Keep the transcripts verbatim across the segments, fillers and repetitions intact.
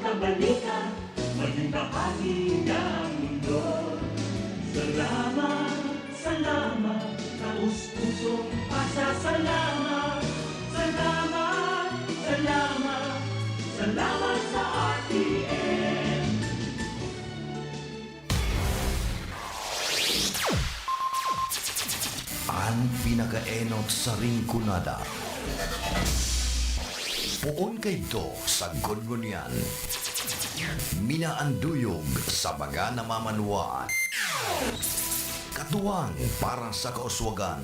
Balita, maging bahagi ng mundo. Salamat, salamat, taus-pusong pasasalamat. Salamat, salamat, salamat sa R T N. An pinakaenot sa Rinconada. Poon kaidto sa Gungunyan. Minaanduyog sa mga namamanwaan. Katuwang para sa kauswagan.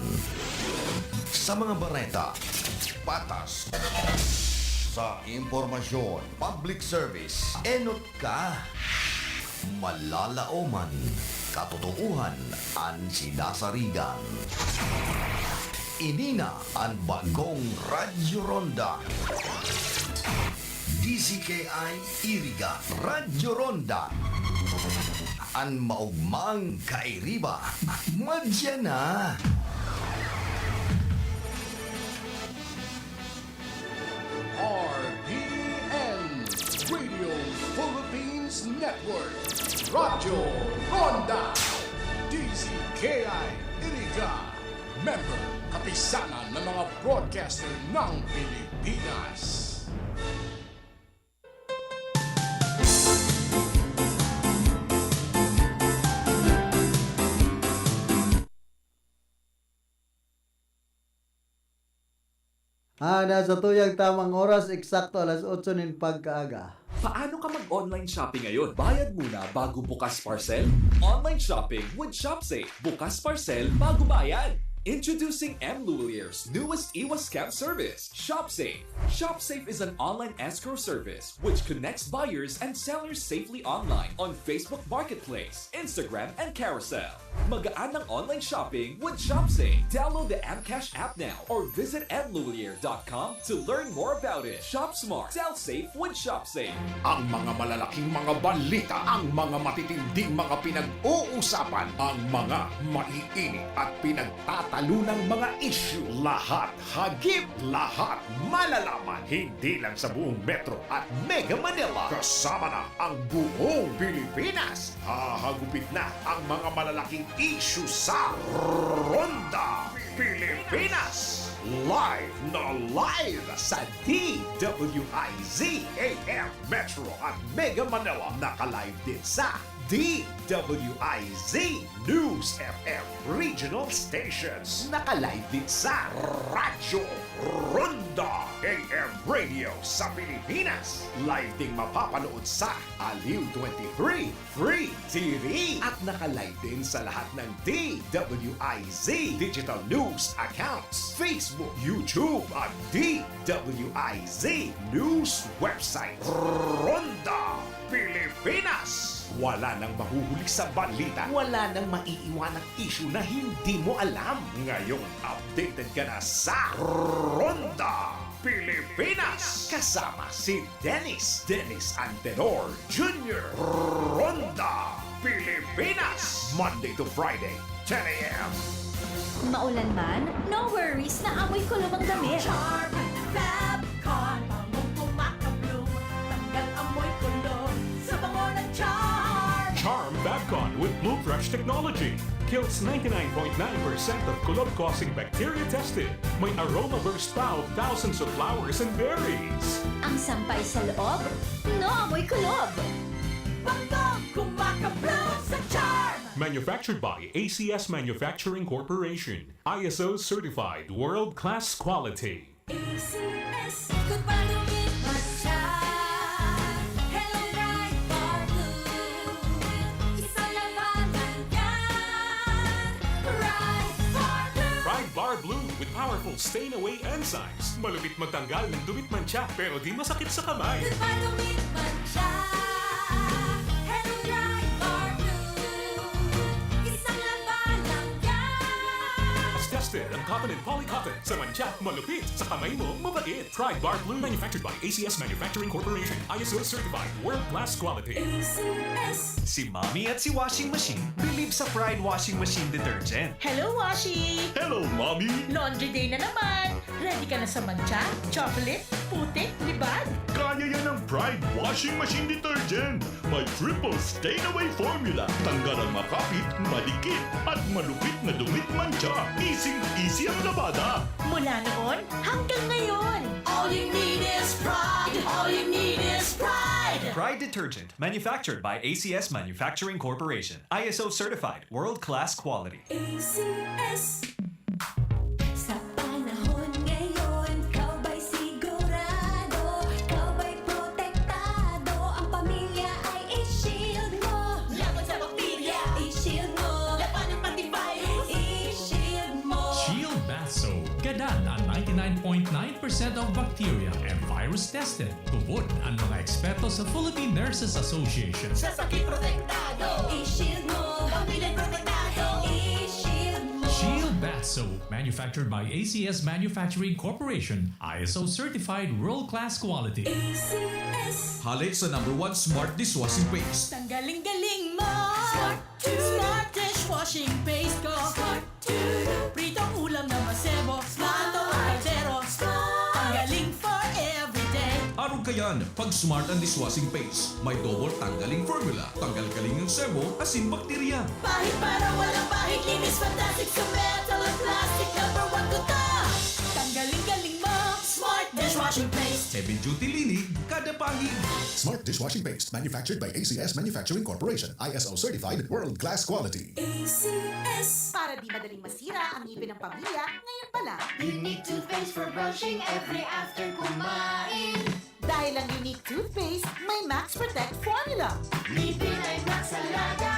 Sa mga bareta, patas. Sa impormasyon, public service, enot ka. Malalaoman, katotoohan an sinasarigan. Ini na an bagong Radyo Ronda. D Z K I Iriga, Radyo Ronda. An maogmang kairiba, madya na. R P N, Radio Philippines Network, Radyo Ronda, D Z K I Iriga, member, Kapisanan ng mga Broadcaster ng Pilipinas. Ah, nasa tuyang tamang oras, eksakto alas otso nin pagkaaga. Paano ka mag-online shopping ngayon? Bayad muna bago bukas parcel? Online shopping with ShopSafe. Bukas parcel bago bayad. Introducing M Lulier's newest iwas scam service, ShopSafe. ShopSafe is an online escrow service which connects buyers and sellers safely online on Facebook Marketplace, Instagram, and Carousel. Magaan ang online shopping with ShopSafe. Download the M Cash app now or visit m lulier dot com to learn more about it. Shop smart, sell safe with ShopSafe. Ang mga malalaking mga balita, ang mga matitinding mga pinag-uusapan, ang mga maiinit at pinagtatalunang mga issue, lahat, hagip, lahat, malalaman, hindi lang sa buong Metro at Mega Manila, kasama na ang buong Pilipinas. Hahagupit na ang mga malalaking issue sa Ronda Pilipinas. Live na live sa D W I Z A M Metro at Mega Manila. Naka-live din sa D W I Z News F M Regional Stations. Naka-live din sa Radyo Ronda A M Radio sa Pilipinas. Live ding mapapanood sa Aliw twenty-three Free T V. At naka-live din sa lahat ng D W I Z Digital News accounts, Facebook, YouTube, at D W I Z News website. Ronda Pilipinas. Wala nang mahuhuli sa balita. Wala nang maiiwanang issue na hindi mo alam. Ngayong updated ka na sa Ronda Pilipinas. Kasama si Dennis, Dennis Antenor Junior. Ronda Pilipinas. Monday to Friday, ten a.m. Maulan man, no worries na amoy kulob ang damit. Charm Fab Con, bangong kumakabloom, tanggal amoy kulob sa bango ng Charm. Charm Fab Con with Blue Fresh technology kills ninety-nine point nine percent of kulob-causing bacteria tested. May aroma burst pa of thousands of flowers and berries. Ang sampay sa loob, no amoy kulob. Bangong kumakabloom sa Charm. Manufactured by A C S Manufacturing Corporation. I S O certified world-class quality. A C S. Goodbye, lumit man siya. Hello, Pride Bar Blue. Isang labanan yan. Pride Bar Blue. Pride Bar Blue with powerful stain away enzymes. Malupit magtanggal ng dumit mantsa, pero di masakit sa kamay. Goodbye, lumit man siya. Hello, Pride Bar Blue. Isang labanan yan. Tested ang cotton and poly cotton. Sa mantsa, malupit. Sa kamay mo, mabait. Pride Bar Blue. Manufactured by A C S Manufacturing Corporation. I S O certified. World class quality. A C S. Si Mommy at si Washing Machine believe sa Pride Washing Machine Detergent. Hello, Washi! Hello, Mommy! Laundry day na naman! Ready ka na sa mantsa, chocolate, Putik, libag? Kaya yan ng Pride Washing Machine Detergent. May triple stain away formula. Tanggal ang makapit, madikit, at malupit na dumit mantsa. Easy-easy ang labada. Mula noon hanggang ngayon. All you need is Pride. All you need is Pride. Pride Detergent, manufactured by A C S Manufacturing Corporation. I S O certified, world-class quality. A C S. Sa panahon ngayon, ikaw ba'y sigurado? Ikaw ba'y protektado? Ang pamilya ay i-shield mo. Laban sa bakterya, i-shield mo. Laban ng antivirus, i-shield mo. Shield Bath Soap. Gadan ang ninety-nine point nine percent of bacteria and virus tested. Tubod ang mga eksperto sa Philippine Nurses Association. Sa sakit protektado, i-shield mo. Pamilya protektado, i-shield mo. Shield Bath Soap, manufactured by A C S Manufacturing Corporation, I S O certified world-class quality. A C S. Hale sa number one smart dishwashing paste. Tanggaling-galing mo. Smart to. Smart dishwashing paste ko. Smart to. Pritong ulam na masebo. Smart. Plato o kaldero. Smart. Tanggaling for everyday. Arog kayan, pag Smart ang dishwashing paste. May double tanggaling formula. Tanggal galing ang sebo, asin bakterya. Pahid para walang pahid, linis fantastic sa metal at plastic. Number one ko ta. Tanggaling-galing mo. Smart dishwashing paste. Heavy duty linig, kada pahid. Smart dishwashing paste, manufactured by A C S Manufacturing Corporation, I S O certified, world class quality. A C S. Para di madaling masira ang ngipin ng pamilya, ngayon pa lang. Unique toothpaste for brushing every after kumain. Dahil ang Unique Toothpaste may Max Protect Formula. Ngipin ay Max Alaga,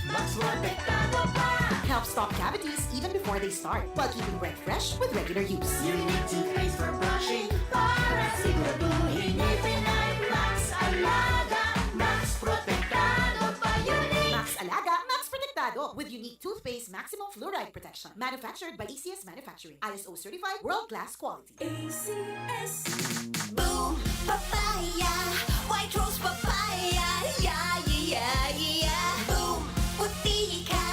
Max Protektado pa. Helps stop cavities even before they start, while keeping breath fresh with regular use. Unique Toothpaste for brushing para siguraduhin ngipin ay Max Alaga, Max Protektado pa. Unique. Max Alaga, Max Protektado with Unique Toothpaste Maximum Fluoride Protection. Manufactured by A C S Manufacturing. I S O certified, world class quality. A C S. Boom Papaya, White Rose Papaya, yeah, yeah, yeah, yeah. Boom, puti ka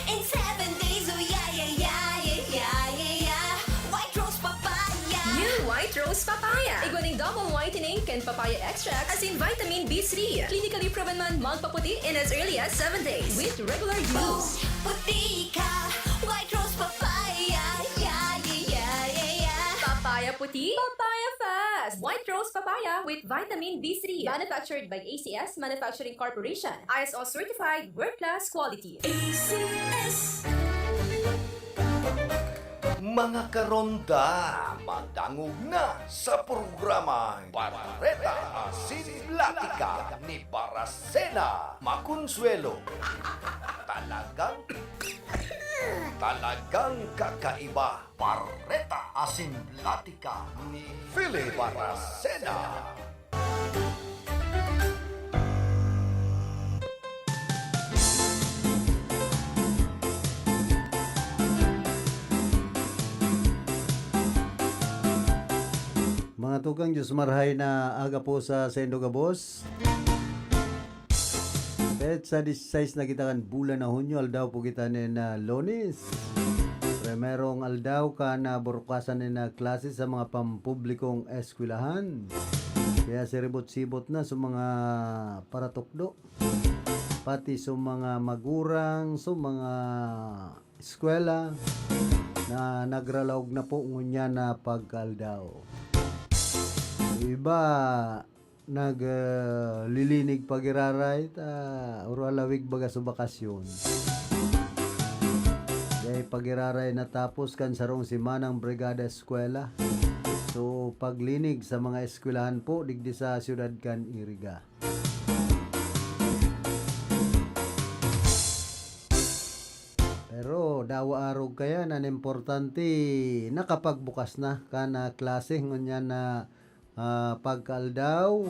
in seven days, oh yeah, yeah, yeah, yeah, yeah, yeah, yeah. White Rose Papaya. New White Rose Papaya. Igwa nin double whitening kan papaya extract, asin vitamin B three. Clinically proven man magpaputi in as early as seven days with regular use. Boom, puti ka, White Rose Papaya, yeah, yeah, yeah, yeah, yeah. Papaya puti, papaya fast. White Rose Papaya with vitamin B three. Manufactured by A C S Manufacturing Corporation. I S O certified, world class quality. A C S. Mga karonda, madangog na sa programang Bareta Asin Platika ni Barasena Maconsuelo. Talagang, talagang kakaiba. Bareta Asin Platika ni Philip Barasena. Mga tugang, Diyos marhay na aga po sa saindo gabos. Petsa dieciséis na kita kan bulan na Hunyo, aldaw po kita nin, ah, Lunes. Primerong aldaw kan, ah, burukasan nin, ah, klase sa mga pampublikong eskwelahan. Kaya siribot-sibot na sa mga paratukdo, pati sa mga magurang, sa mga eskwela na nagralaog na po ngunyan na pagkaaldaw. Yung iba, nag, ah, lilinig pagiraray, ta, oro halawig baga sa bakasyon. Dahil pagiraray natapos kan sarong semanang Brigada Eskwela. So, paglinig sa mga eskwelahan po, digdi sa siyudad kan Iriga. Pero dawa arog kayan, an importante, nakapagbukas na kan, ah, klase ngunyan na, ah, pagkaaldaw,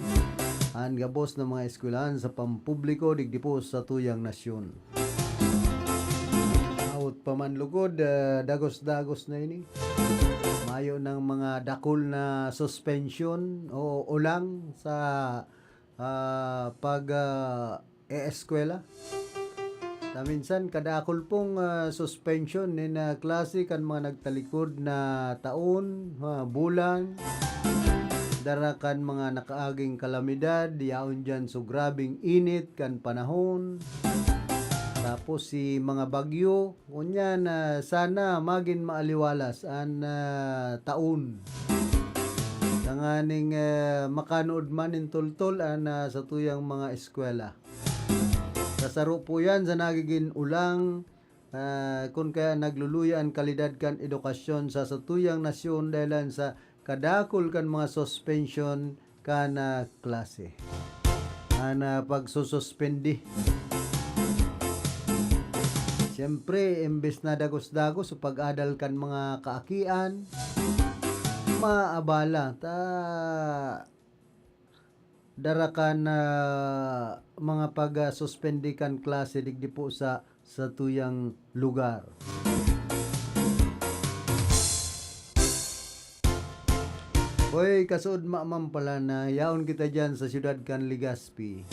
an gabos na mga eskwelahan sa pampubliko digdi po sa tuyang nasyon. Maot pa man lugod, ah, dagos-dagos na ini. Mayo nang mga dakul na suspension o ulang sa, ah, pag, ah, e-eskwela. Ta minsan, kadakul pong, ah, suspension nin, ah, klase kan mga nagtalikod na taon, ah, bulan. dara kan mga nakaaging kalamidad, yaon diyan so grabeng init kan panahon. Tapos si mga bagyo, ngunyan, ah, sana magin maaliwalas an, ah, taon. Tanganing, ah, makanood man nin tultol an, ah, satuyang mga eskwela. Sa saro po yan sa nagigin ulang, ah, kun kaya nagluluya an kalidad kan edukasyon sa satuyang nasyon dahelan sa kadakul kan mga suspension kan, ah, klase. An, ah, pagsususpendi. Siyempre, imbes na dagos-dagos sa pag-adal kan mga kaakian, maabala ta dara kan, ah, mga pag-, ah, suspende kan klase digdi po sa, sa tuyang lugar. Hoy, kasuod ma-, man pala na yaon kita diyan sa siyudad kan Legazpi.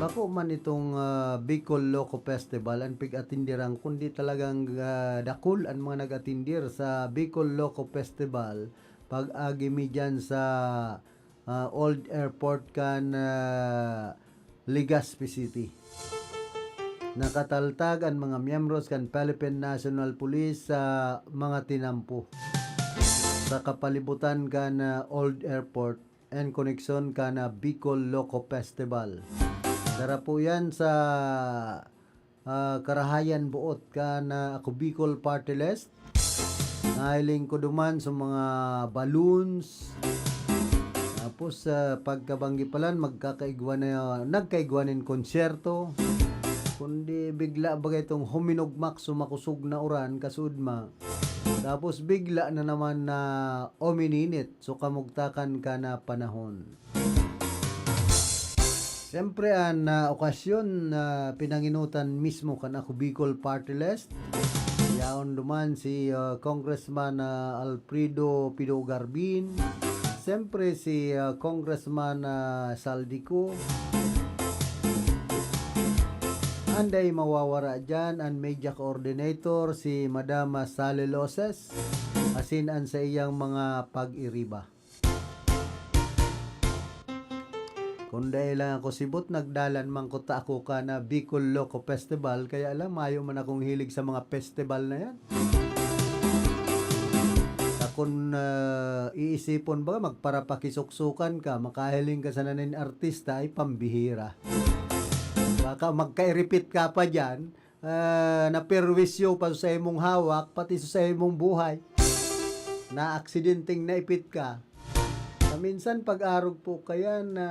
Bako man itong, ah, Bicol Loco Festival an pig-atindiran, kundi talagang, ah, dakul an mga nag-atindir sa Bicol Loco Festival pag-agi mi diyan sa, ah, Old Airport kan, ah, Legazpi City. Nakataltag an mga miyembros kan Philippine National Police sa mga tinampo sa kapalibutan kan, ah, Old Airport en koneksyon kan, ah, Bicol Loco Festival. Dara po yan sa ah, karahayan boot kan, ah, Ako Bicol Party List. Nahiling ko duman sa mga balloons. Tapos, ah, pagkabanggi pa lang, magkakaigwa na, nagkaigwa nin konsyerto. Kundi bigla bagay itong huminugmak sa makosog na uran, kasuodma. Tapos bigla na naman na umininit, so kamugtakan ka na panahon. Siyempre, an, ah, okasyon na pinanginutan mismo kan Ako Bicol Party List. Yaon duman si, ah, Congressman, ah, Alfredo Pido Garbin. Siyempre, si, ah, Congressman, ah, Saldico. Anday mawawara dyan, an media coordinator, si Madam, ah, Sally Loses, asin an sa iyang mga pag-iriba. Kun dai lang ako sibot, nagdalan man kuta ako kan, ah, Bicol Loco Festival, kaya lang mayo man akong hilig sa mga festival na yan. Sa kun, ah, iisipon baga, magparapakisuksukan ka, makahiling ka sana nin artista, ay pambihira. Baka magkairipit ka pa dyan, ah, naperwisyo pa sa imong hawak, pati sa imong buhay. Naaksidenteng naipit ka. Sa minsan pag-arog po kaya na,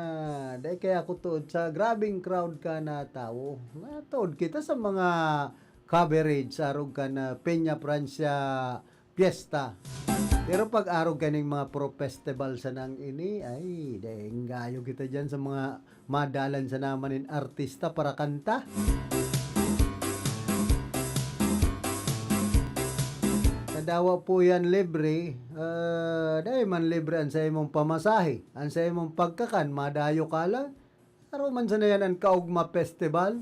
dai kaya ako tuod sa grabing crowd ka na tawo. Natuod kita sa mga coverage sa arog ka na Peña Francia Fiesta. Pero pag-arog kaning mga pro festival sanang ini, ay, dai gayo kita dyan sa mga madalan sana man nin artista para kanta. Kadawa po yan libre, ah, dai man libre an sa imong pamasahe, an sa imong pagkakan, madayo ka lang. Aro man sana yan an Kaugma Festival.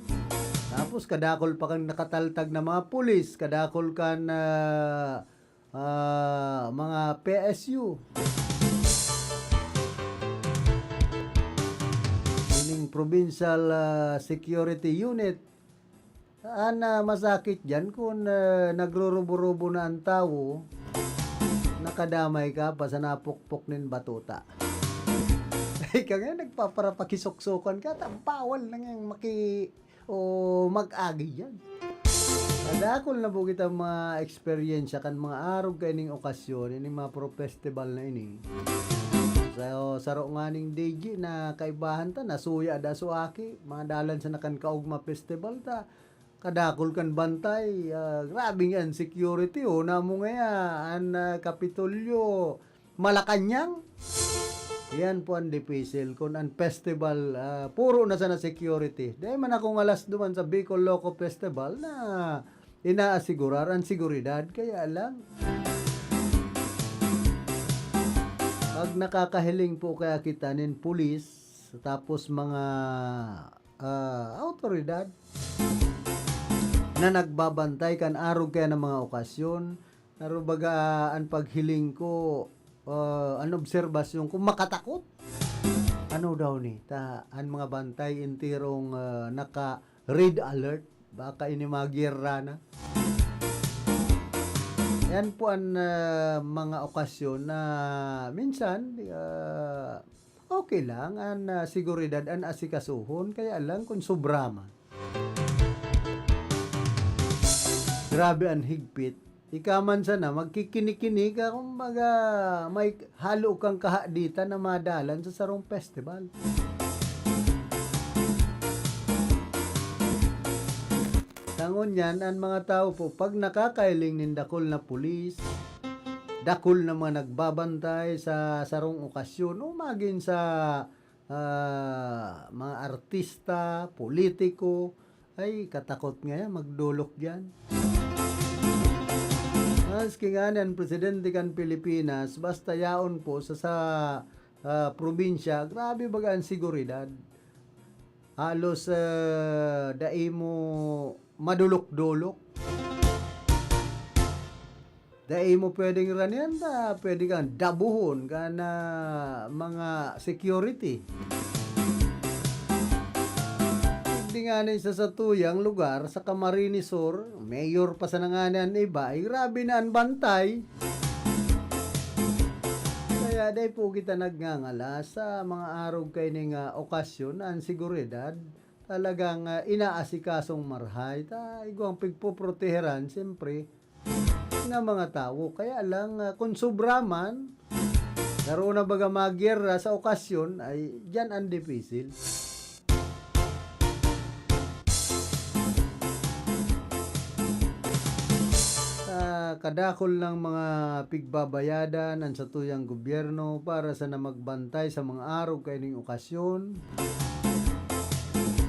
Tapos kadakol pa kan nakataltag na mga pulis, kadakol kan, ah, ah, mga P S U. Ining Provincial, ah, Security Unit. An, ah, masakit diyan kun, ah, nagrorobo-robo na an tawo, nakadamay ka pa sa napukpok nin batuta. Ika nga, nagpaparapakisuksukan ka, ta bawal na nga maki-, o mag-agi diyan. Kadakol na po kita ma-eksperyensya kan mga arog kaining okasyon, ining mga pro festival na ini. So, saro nganing D J na kaibahan ta, nasuya da so aki, madalan sa nakan Kaugma Festival ta, kadakol kan bantay, ah, grabe nga an security, oh, namo ngaya, an, ah, Kapitolyo, Malacañang. Yan po an dipisil kun an festival, ah, puro na sana security. Dai man ako ngalas duman sa Bicol Loco Festival na inaasigurar an seguridad, kaya lang. Pag nakakahiling po kaya kita nin pulis, tapos mga, ah, awtoridad na nagbabantay kan arog kaya ng mga okasyon, Pero baga an paghiling ko, ah, an obserbasyon ko, makatakot. Ano daw ni? Ta, an mga bantay enterong, ah, naka-red alert. Baka ini mga giyera na. Yan po an, ah, mga okasyon na minsan, ah, okay lang an, ah, seguridad an asikasuhon, kaya lang kung sobra man. Grabe an higpit. Ika man sana, magkikini-kini ka, kumbaga, may halo kang kahaditan na madalan sa sarong festival. Sa ngunyan, an mga tawo po, pag nakakahiling nin dakul na pulis, dakul na mga nagbabantay sa sarong okasyon, o magin sa, ah, mga artista, politiko, ay, katakot ngaya magdolok diyan. Maski ngani an presidente kan Pilipinas, basta yaon po sa, sa, ah, probinsya, grabe baga an seguridad. Halos, ah, dai mo madolok-dolok. Dai mo pwedeng ranian ta, pwede kang dabuhon kan, ah, mga security. Digdi ngani sa satuyang lugar, sa Camarines Sur, mayor pa sana ngani an iba, ay grabe na an bantay. Kaya dai po kita nagngangalas sa mga arog kaining, ah, okasyon na an seguridad talagang, ah, inaasikasong marahay. Ta, igwang pigpoproteheran, siyempre, na mga tawo. Kaya lang, ah, kung sobra man, garo na baga magyera sa okasyon, ay diyan ang dipisil. Ah, kadakul ng mga pigbabayadan ang satuyang gobyerno para sana magbantay sa mga arog kaining okasyon.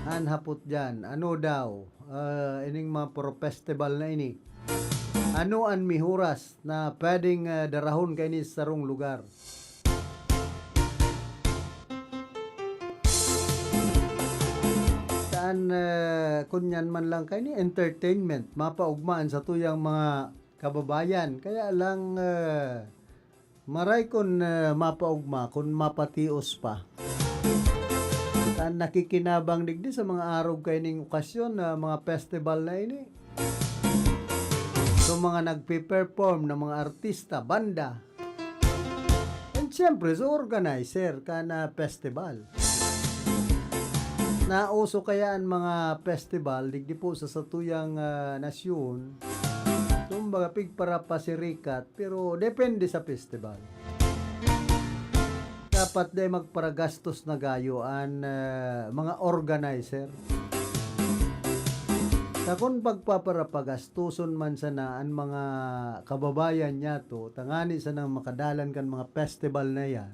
An hapot diyan, ano daw, ah, ining mga pro-festival na ini? Ano an mihuras na pwedeng, ah, darahon kaini sa sarong lugar? Saan, ah, kunyan man lang kaini, entertainment, mapaugma an satuyang mga kababayan. Kaya lang, ah, maray kun, ah, mapaugma, kun mapatios pa. An nakikinabang digdi sa mga arog kaining okasyon na mga festival na ini. So, mga nagpe-perform na mga artista, banda. And siyempre, sa organizer kan festival. Nauso kaya an mga festival, digdi po sa satuyang, ah, nasyon. Kumbaga, pigparapasirikat, pero depende sa festival. Dapat dai magparagastos na gayo an, ah, mga organizer. Ta kun pagpaparapagastoson man sana an mga kababayan niyato, tangani sanang makadalan kan mga festival na yan,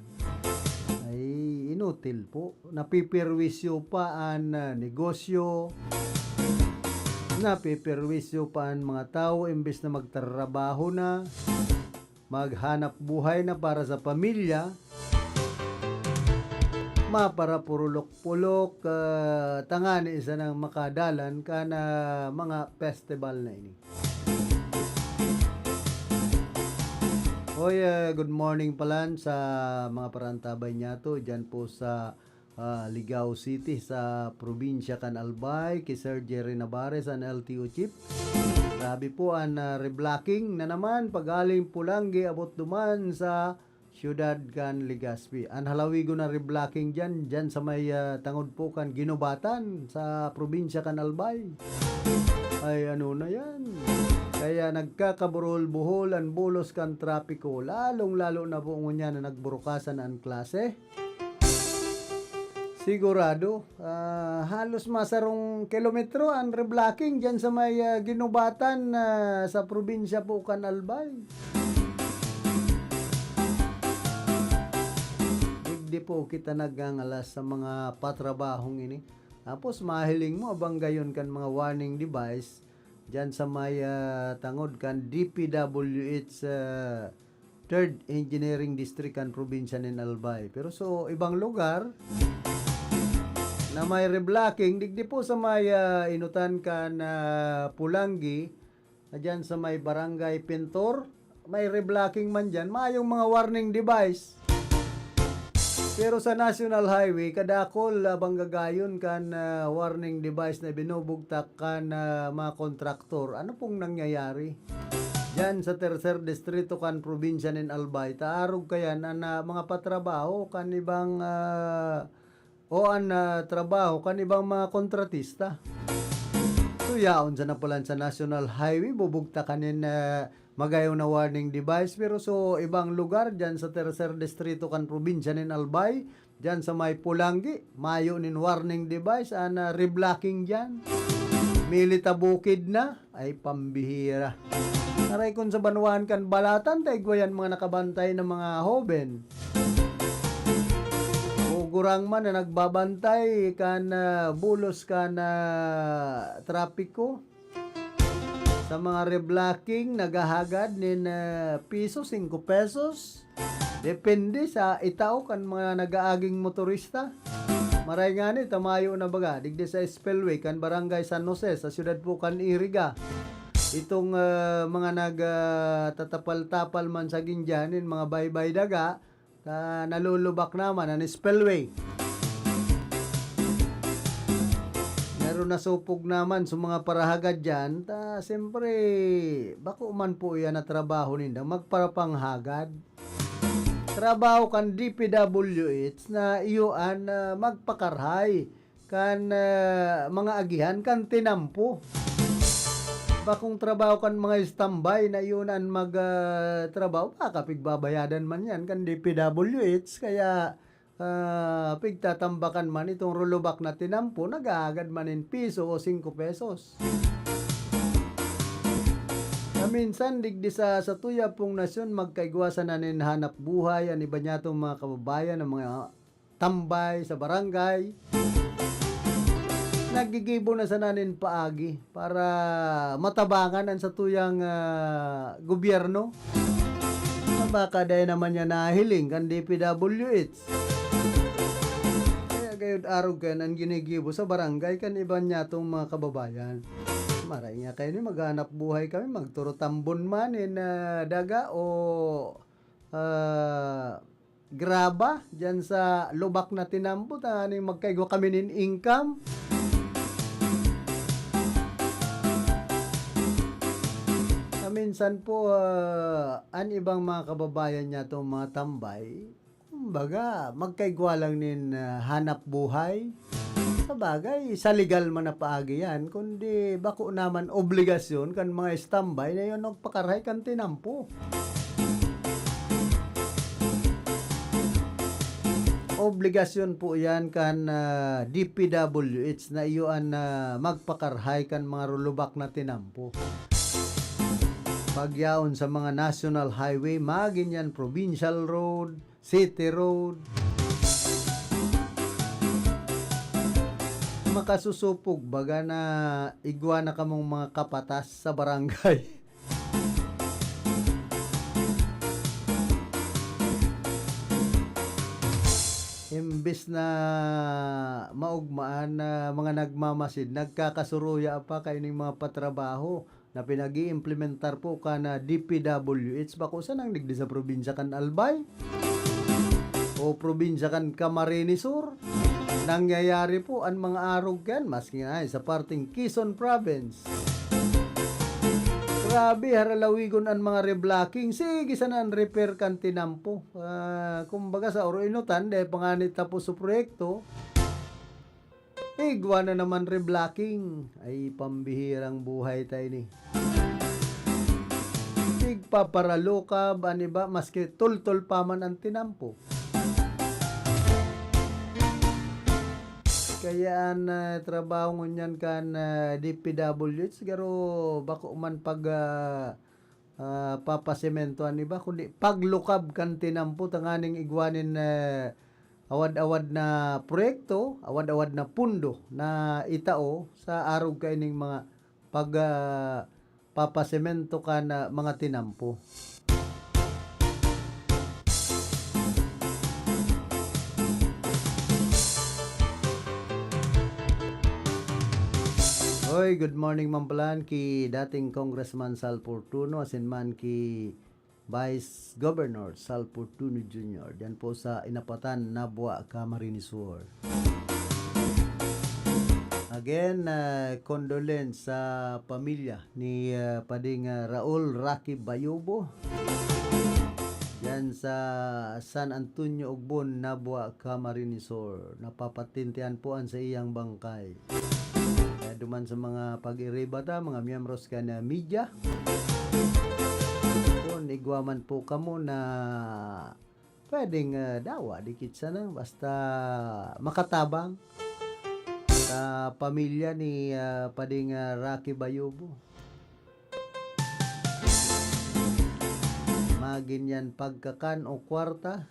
ay inutil po. Napiperwisyo pa an, ah, negosyo, napiperwisyo pa an mga tawo imbes na magtrabaho na, maghanap buhay na para sa pamilya, maparapurulok-pulok, ah, tangani sanang makadalan kan, ah, mga festival na ini. Hoy, ah, good morning palan sa mga parantabay niyato diyan po sa, ah, Ligao City, sa probinsya kan Albay, ki Sir Jerry Navarez, an L T O chief. Grabe po an, ah, reblocking na naman, paghaling Polangui abot duman sa siyudad kan Legazpi. An halawigon na reblocking diyan, diyan sa may, ah, tangod po kan Guinobatan, sa probinsya kan Albay. Ay, ano na yan? Kaya nagkakabuhol-buhol an bulos kan trapiko, lalong-lalo na po ngunyan na nagburukasan an klase. Sigurado, ah, halos masarong kilometro an reblocking diyan sa may, ah, Guinobatan, ah, sa probinsya po kan Albay. Digdi po kita nagngangalas sa mga patrabahong ini. Tapos mahiling mo, abanggayon kan mga warning device diyan sa may, ah, tangod kan D P W H, ah, Third Engineering District kan probinsya nin Albay. Pero so, ibang lugar na may reblocking, digdi po sa may, ah, inutan kan, ah, Polangui, na diyan sa may Barangay Pintor, may reblocking man diyan, mayong mga warning device. Pero sa National Highway, kadakol, ah, bang gagayon kan, ah, warning device na binubugtak kan, ah, mga kontraktor. Ano pong nangyayari? Diyan sa tercer distrito kan probinsya nin Albay, taarog kayan an, ah, mga patrabaho kan ibang, ah, o an, ah, trabaho kan ibang mga kontratista. So, yaon sa napulan sa National Highway, bubugtakan nin, ah, magayong na warning device. Pero so, ibang lugar, diyan sa tercer distrito kan probinsya nin Albay, diyan sa may Pulanggi, mayo nin warning device, an, ah, reblocking diyan. Milita bukid na, ay pambihira. Aray kun sa banwaan kan Balatan, ta igwa yan mga nakabantay na mga hoben. O gurang man na nagbabantay kan, ah, bulos kan, ah, trapiko. Sa mga reblocking, naghahagad nin, ah, piso, singko pesos. Depende sa itao kan mga nag-aaging motorista. Maray ngani, ta mayo na baga, digdi sa spillway kan Barangay San Jose, sa siyudad po kan Iriga. Itong, ah, mga nag, ah, tatapal-tapal man sa gindyan, nin mga baybay daga, ta nalulubak naman an spillway. Pero nasupog naman sa mga parahagad dyan, ta siyempre, bako man po yan na trabaho ninda, magparapanghagad. Trabaho kan D P W H na iyo an, ah, magpakarhay kan, ah, mga agihan kan tinampo. Bakong trabaho kan mga standby na iyo an mag, ah, trabaho, baka pigbabayadan man yan kan D P W H, kaya, ah, pigtatambakan man itong rulubak na tinampo, naghahagad man nin piso o singko pesos. Sa minsan, digdi sa, sa tuya pong nasyon, magkaigwa sana nin hanap buhay an iba niyatong mga kababayan, ang mga tambay sa barangay. Naggigibo na sana nin paagi para matabangan an satuyang, ah, gobyerno. Na baka dai naman niya nahiling kan D P W H. Kaya gayod arog kayan an ginigibo sa barangay kan iba niyatong mga kababayan. Maray nga kayo ni maghanap buhay kami, magturutambon man nin, ah, daga o, ah, graba diyan sa lubak na tinampo, tanganing magkaigwa kami nin income. Na minsan po, ah, an ibang mga kababayan niyatong mga tambay, kumbaga, magkaigwa lang nin, ah, hanap buhay. Sabagay, sa legal man na paagi yan, kundi bako naman obligasyon kan mga standby na iyo an magpakarhay kan tinampo. Obligasyon po yan kan, ah, D P W H na iyo an, ah, magpakarhay kan mga rulubak na tinampo. Pagyaon sa mga national highway, magin yan provincial road, city road. Makasusupog baga na igwa na kamong mga kapatas sa barangay. Imbes na maugmaan na mga nagmamasid, nagkakasuruya pa kaining mga patrabaho na pinag-iimplementar po kan D P W H, bako sanang digdi sa probinsya kan Albay o probinsya kan Camarines Sur. Nangyayari po an mga arog kan, maski na sa parteng Quezon Province. Grabe, haralawigon an mga reblocking. Sige sana an repair kan tinampo. Ah, kumbaga sa oroinotan, dahil pa nga ni tapos sa proyekto, igwa na naman reblocking. Ay, pambihirang buhay tayo ni. Igpaparalukab, an iba, maski tultol pa man an tinampo. Kaya an, ah, trabaho ngunyan kan, ah, D P W H, garo bako man pag, ah, ah, papasemento an iba, kundi paglukab kan tinampo tanganing igwa nin, eh, awad-awad na proyekto, awad-awad na pundo na itao sa arog kaining mga pag, ah, papasemento kan, ah, mga tinampo. Hoy, good morning man palan ki dating Congressman Sal Fortuno, asin man ki Vice Governor Sal Fortuno Junior, diyan po sa Inapatan, Nabua, Camarines Sur. Again, ah, condolence sa pamilya ni, ah, Pading, ah, Raul Rocky Bayubo, diyan sa San Antonio, Ogbon, Nabua, Camarines Sur. Napapatintihan po an sa iyang bangkay. Kaya duman sa mga pag-iriba ta, mga miyembros kan media, kun igwa man po kamo na pwedeng, ah, dawa, dikit sana, basta makatabang sa pamilya ni, ah, Pading, ah, Rocky Bayubo. Magin yan pagkakan o kwarta.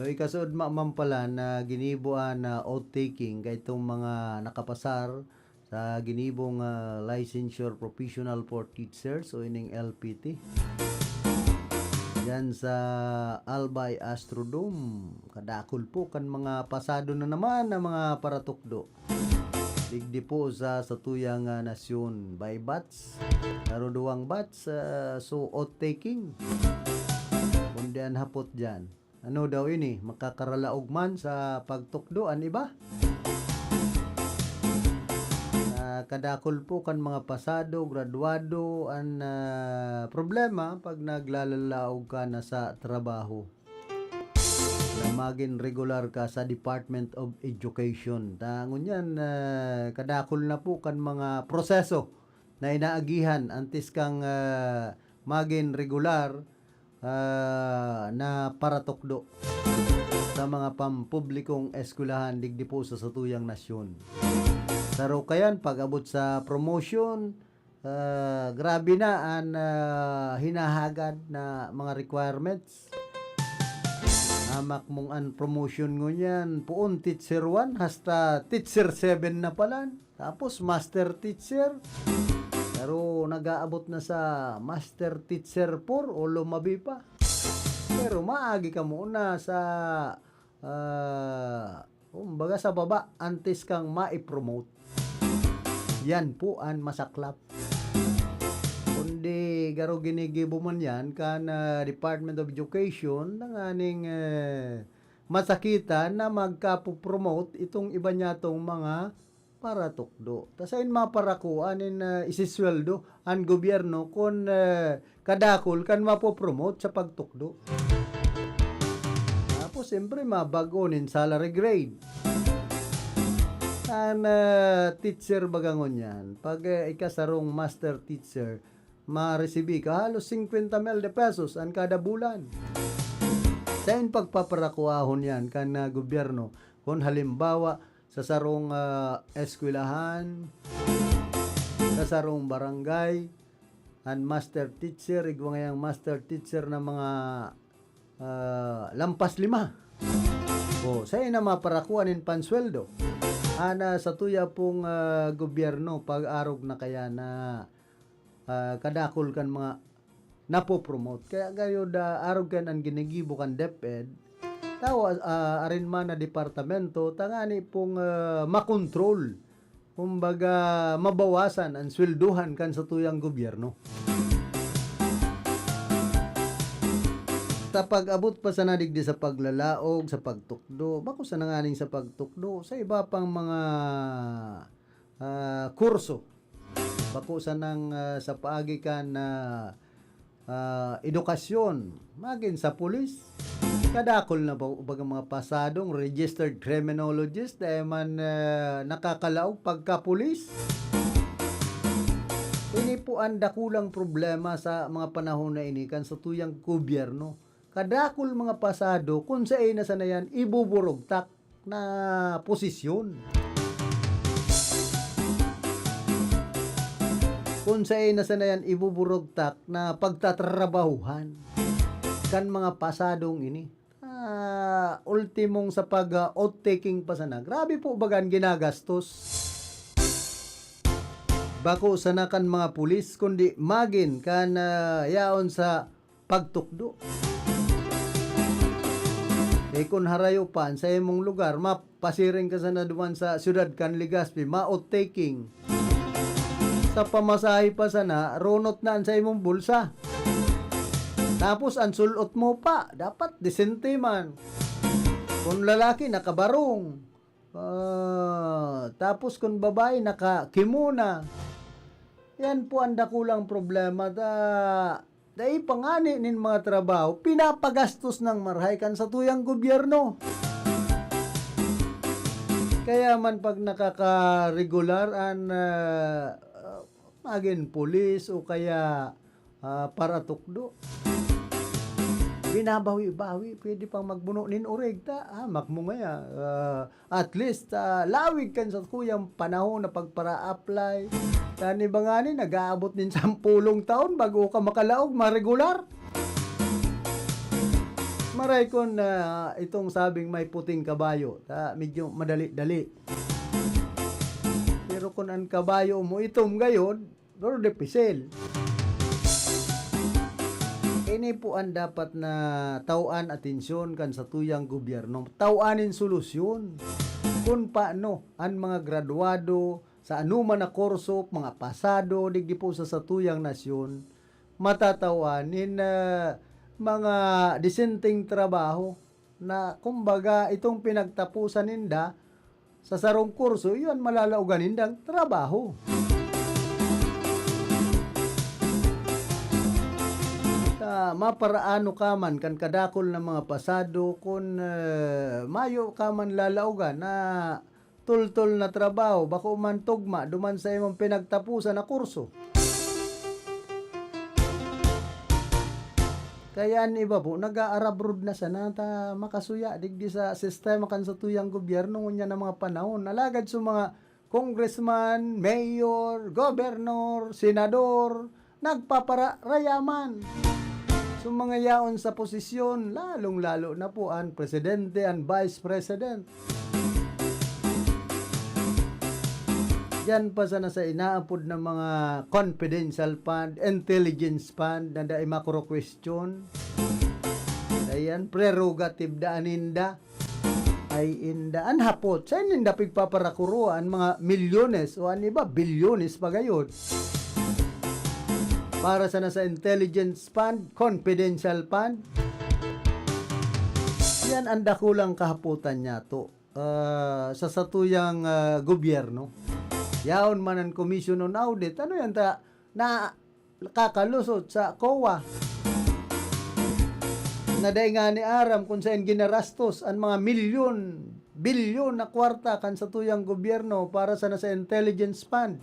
O, ikasod ma-, man pala na ginibo an, ah, oath-taking kaitong mga nakapasar sa ginibong, ah, Licensure Professional for Teachers o ining L P T. Yan sa Albay Astrodome, kadakul po kan mga pasado na naman na mga paratukdo. Digdi po sa satuyang, ah, nasyon, by batch, karuduwang batch, ah, so oath-taking. Kundi an hapot dyan, ano daw ini, makakaralaog man sa pagtukdo an iba? Ah, kadakul po kan mga pasado, graduado, an, ah, problema pag naglalalaog ka na sa trabaho na magin regular ka sa Department of Education. Ta ngunyan, ah, kadakul na po kan mga proseso na inaagihan antes kang, ah, magin regular, ah, na paratukdo sa mga pampublikong eskwelahan digdi po sa satuyang nasyon. Saro kayan, pag-abot sa promotion, ah, grabe na an, ah, hinahagad na mga requirements. Hamak mong an promotion ngunyan, poon teacher one hasta teacher seven na palan. Tapos master teacher. Pero nag-aabot na sa master teacher four o lumabi pa. Pero maagi ka muna sa, ah, kumbaga sa baba, antes kang mai-promote. Yan po an masaklap. Kundi garo ginigibo man yan kan, ah, Department of Education, tanganing, eh, masakitan na magkapopromote itong iba niyatong mga paratukdo. Ta sain maparakua nin, ah, isisweldo an gobyerno kun, eh, kadakul kan mapopromote sa pagtukdo. Tapos, siyempre, mabag-o nin salary grade. An, ah, teacher baga ngunyan, pag, eh, ikasarong master teacher, maresibi ka halos singkwenta mil de pesos an kada bulan. Sain pagpaparakuahon yan kan, ah, gobyerno? Kun halimbawa, sa sarong, ah, eskwelahan, sa sarong barangay, an master teacher, igwa ngayang master teacher na mga, ah, lampas lima. O, sain na maparakua nin pansweldo? An, ah, satuya pong, ah, gobyerno, pag-arog na kaya na, ah, kadakul kan mga napopromote. Kaya gayod, ah, arog kan an ginigibo kan DepEd, tawa, ah, arin man na departamento, tangani pong, ah, makontrol, kumbaga, mabawasan an sweldohan kan satuyang gobyerno. Ta pag-abot pa sana digdi sa paglalaog, sa pagtukdo, bako sana nganing sa pagtukdo, sa iba pang mga, ah, kurso. Bako sanang, ah, sa paagi kan, ah, ah, edukasyon, magin sa pulis. Kadakul na ba, baga mga pasadong registered criminologist, dai man, ah, nakakalaog pagkapulis. Ini po an dakulang problema sa mga panahon na ini kan satuyang gobyerno. Kadakul mga pasado kun sain na sana yan ibuburugtak na posisyon. Kun sain na sana yan ibuburugtak na pagtatrabahuhan kan mga pasadong ini. Ah, ultimong sa pag, ah, oath-taking pa sana. Grabe po baga an ginagastos. Bako sana kan mga pulis, kundi magin kan, ah, yaon sa pagtukdo. Eh, kun harayo pa an sa imong lugar, mapasiring ka sana duman sa siyudad kan Legazpi, ma-oath-taking. Sa pamasahe pa sana, runot na an sa imong bulsa. Tapos an sul-ot mo pa, dapat disente man. Kun lalaki, nakabarong. Ah, tapos kun babae, naka-kimono. Yan po ang dakulang problema. Ta-, dai pa ngani nin mga trabaho, pinapagastos ng marahay kan satuyang gobyerno. Kaya man pag nakakaregular an, ah, ah, magin pulis o kaya, ah, paratukdo, binabawi-bawi, pwede pang magbuno nin orig ta, ah, makmo ngaya, ah, at least, ah, lawig kan satuyang panahon na pagpara-apply. Kan iba ngani, nag-aabot nin sampulong taon bago ka makalaog, maregular. Maray kun, ah, itong sabing may puting kabayo, ta, medyo madali-dali. Pero kun an kabayo mo itom gayod, pero dipisil. Ini po an dapat na taw-an atensyon kan satuyang gobyerno. Taw-an nin solusyon kun paano an mga gradwado sa anoman na kurso, mga pasado digdi po sa satuyang nasyon, matataw-an nin, ah, mga disenteng trabaho na, kumbaga, itong pinagtapusan ninda sa sarong kurso, iyon malalaogan nindang trabaho. Ta, maparaano ka man kan kadakul na mga pasado kun, eh, mayo ka man lalaogan na tultol na trabaho, bako man tugma duman sa imong pinagtapusan na kurso. Kaya an iba po, nag-aarabrod na sana ta makasuya digdi sa sistema kan satuyang gobyerno ngunyan na mga panahon. Alagad sa mga congressman, mayor, governor, senador, nagpapararayaman. Sa mga yaon sa posisyon, lalong-lalo na po an presidente, an vice president. Diyan pa sana sa inaapod na mga confidential fund, intelligence fund na dai makuro-question. Ayan, prerogative da ninda. Ay inda. An hapot, saen ninda pigpaparakuroa an mga milyones o an iba, bilyones pa gayod? Para sana sa intelligence fund, confidential fund. Yan ang dakulang kahapotan niyato, ah, sa satuyang, ah, gobyerno. Yaon man an Commission on Audit. Ano yan ta, na kakalusot sa COA na dai ngani aram kung saen ginarastos an mga milyon, bilyon na kwarta kan satuyang gobyerno para sana sa intelligence fund.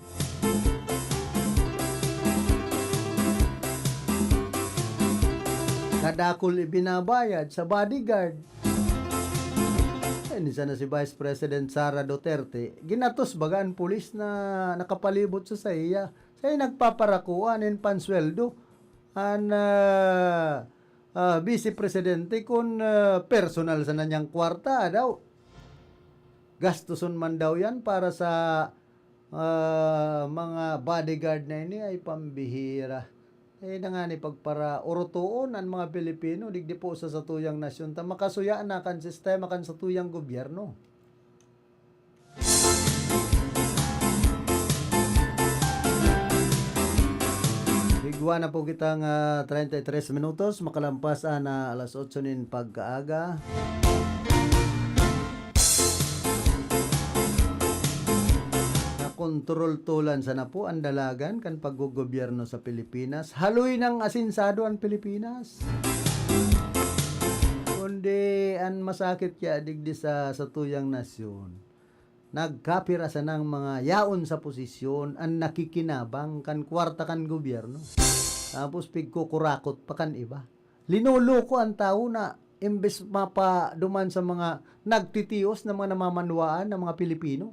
Kadakul ibinabayad sa bodyguard. Ay, ni sana si Vice President Sara Duterte, ginatos baga an pulis na nakapalibot sa saiya. Siya yung nagpaparakuan nin pansweldo. An, ah, ah, Vice Presidente kun, ah, personal sana niyang kwarta daw. Gastuson man daw yan para sa, ah, mga bodyguard na ini ay pambihira. Eh, na nga ni pagparaorotoon an mga Pilipino, digdi po sa satuyang nasyon ta makasuya na kan sistema kan satuyang gobyerno. Igwa na po kita nga treinta y tres minutos, makalampas an, ah, alas otso nin pagkaaga. Nakontrol tolan sana po an dalagan kan paggogobyerno sa Pilipinas. Haloy nang asinsado an Pilipinas. Kundi an masakit kaya digdi sa, sa tuyang nasyon, nagkapira sanang mga yaon sa posisyon an nakikinabang kan kwarta kan gobyerno. Tapos pigkukurakot pa kan iba. Linoloko an tawo na imbes mapaduman sa mga nagtitios na mga namamanwaan na mga Pilipino.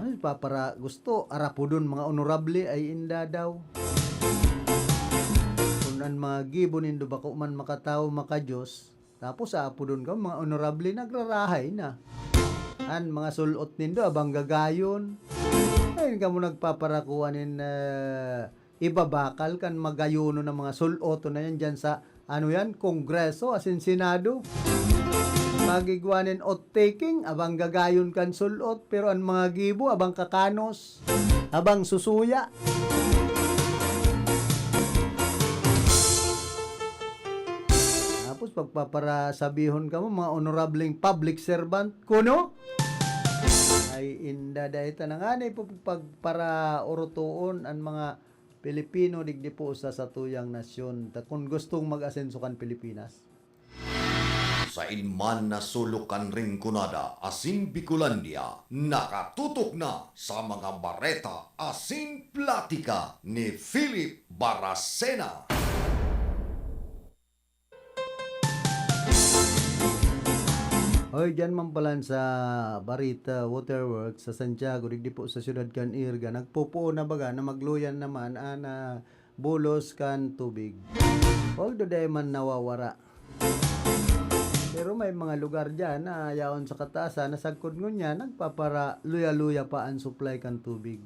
Ay, papara-, gusto arapodon mga onorable ay inda daw. Kun an mga gibo nindo bako man makatawo, maka-Diyos, Tapos aapodon kamo mga honorable, nagrarahay na. An mga sul-ot nindo, abang gagayon. Ngayon kamo nagpaparakuan nin, ah, ibabakal kan magayonon na mga sul-oton na yan dyan sa, ano yan, Kongreso, asin Senado. Pag igwa nin oath-taking, abang gagayon kan sul-ot, pero an mga gibo, abang kakanos, abang susuya. Tapos pagpaparasabihon kamo, mga honorableng public servant, kuno? Ay, inda, dai ta na ngani po pagparaorotoon an mga Pilipino digdi po sa satuyang nasyon, ta kun gustong mag-asenso kan Pilipinas. Sain man na sulok kan Rinconada asin Bicolandia, nakatutok na sa mga bareta asin platika ni Philip Baracena. Hoy, diyan man palan sa Barita Waterworks sa Santiago, digdi po sa siyudad kan Irga, nagpopoon na baga na magluya na naman an, ah, bulos kan tubig. Although dai man nawawara. Pero may mga lugar diyan na yaon sa kataasan na sagkod ngunyan nagpaparaluya-luya pa an supply kan tubig.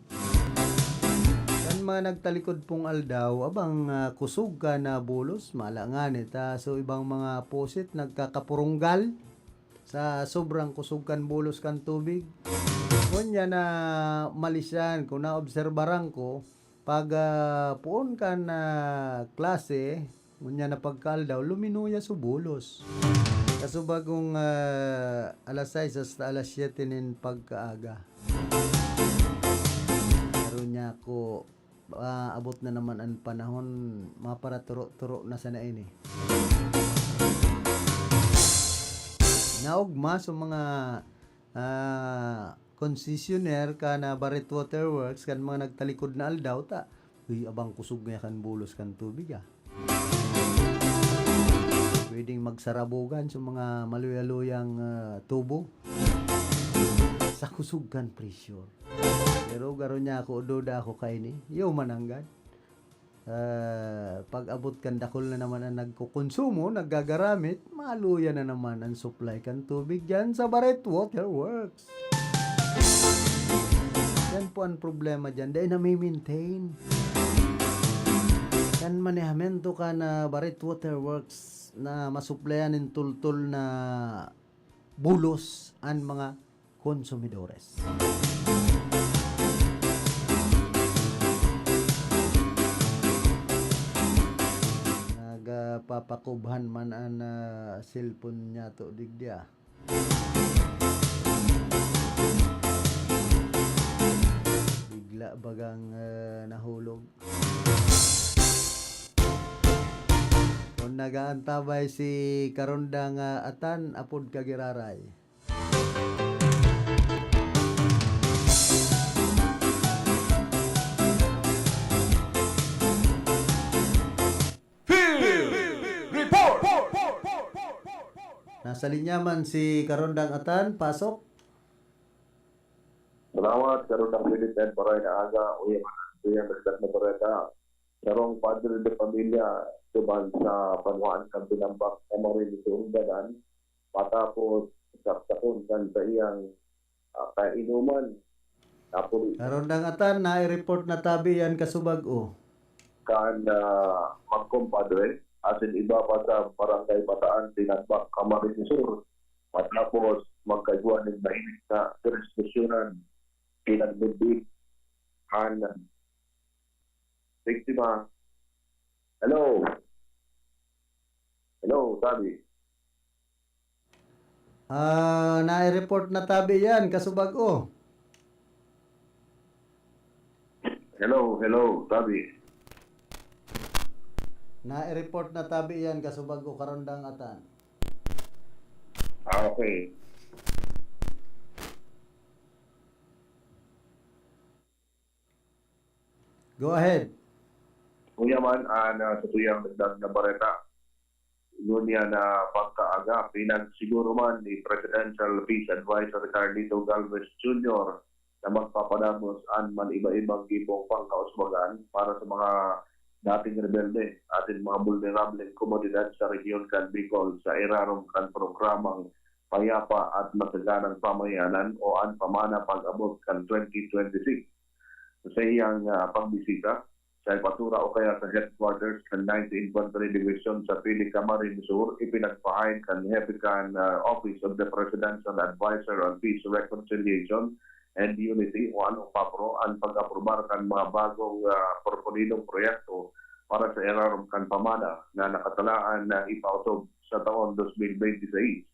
Kan mga nagtalikod pong aldaw, abang, ah, kusog kan, ah, bulos, mala ngani ta. So, ibang mga pusit nagkakapurunggal sa sobrang kusog kan bulos kan tubig. Ngunyan na malisan, kung naobserbaran ko, pag, ah, poon kan, ah, klase, ngunyan na pagkaaldaw, luminuya su bulos. Kasubagong, ah, alas sais hasta alas siyete nin pagkaaga. Pero niya ako, ah, abot na naman an panahon, maparaturo-turo na sana ini. Naogma sa mga, ah, concessionaire kan, ah, Barrett Waterworks, kan mga nagtalikod na aldaw, ta, uy, abang kusog nga kan bulos kan tubig, ah. Pwedeng magsarabogan sa mga maluya-luyang, ah, tubo. Sa kusog kan pressure. Pero garo niya ako, duda ako kaini. Iyo man nanggad. Ah, pag-abot kan dakul na naman ang nagkokonsumo, naggagaramit, maluya na naman ang supply kan tubig diyan sa Barrett Waterworks. Yan po ang problema diyan, dahil nami-maintain. Kan manehamento kan Barrett Waterworks na masuplayan nin tultol na bulos an mga konsumidores. Nagpapakubhan man an, ah, cellphone niyato digdi, ah. Bigla bagang, ah, nahulog. Kun nagaantabay si Karonda nga atan, apod ka giraray. Field Report! Nasa linya man si Karondang Atan, pasok. Salamat, Karondang Philip, and maray na aga, uya man, uya, dagdag na bareta. Sarong padre de pamilya, tuban sa banwaan kan Binambak, na maray ni Surdadan, matapos saktakon kan saiyang, ah, kainuman. Napuli Karondang Atan, nai-report na tabi yan kasubag-o. Kan, ah, magkumpadre, asin iba pa sa barangay Bataan, Binambak, Camarines Sur. Matapos magkaigwa nin mahilig na diskusyonan, pinagbudbud an biktima. Hello? Hello, tabi. Ah, nai-report na tabi yan, kasubag-o. Hello, hello, tabi. Nai-report na tabi yan, kasubag-o, Karondang Atan. Ah, okay. Go ahead. Uya man, ah, na sa tuyang dagdag na bareta. Ngunyan na pagkaaga, pinagsiguro man ni Presidential Peace Advisor Carlito Galvez Junior na magpapadamos an man iba-ibang gibong pangkauswagan para sa mga dating rebelde asin mga bulnerableng komunidad sa rehiyon kan Bicol sa irarom kan programang Payapa at Masaganang Pamayanan o an Pamana pag-abot kan twenty twenty-six. Sa iyang, ah, pagbisita sa Epasura o kaya sa headquarters kan Ninth Infantry Division sa Pili, Camarines Sur, ipinagpahain kan hepe kan, ah, Office of the Presidential Advisor on Peace, Reconciliation and Unity o an OPAPRO an pag-aprobar kan mga bagong, ah, proponidong proyekto para sa irarom kan pamana na nakatalaan na ipaotob sa taon dos mil bente seis.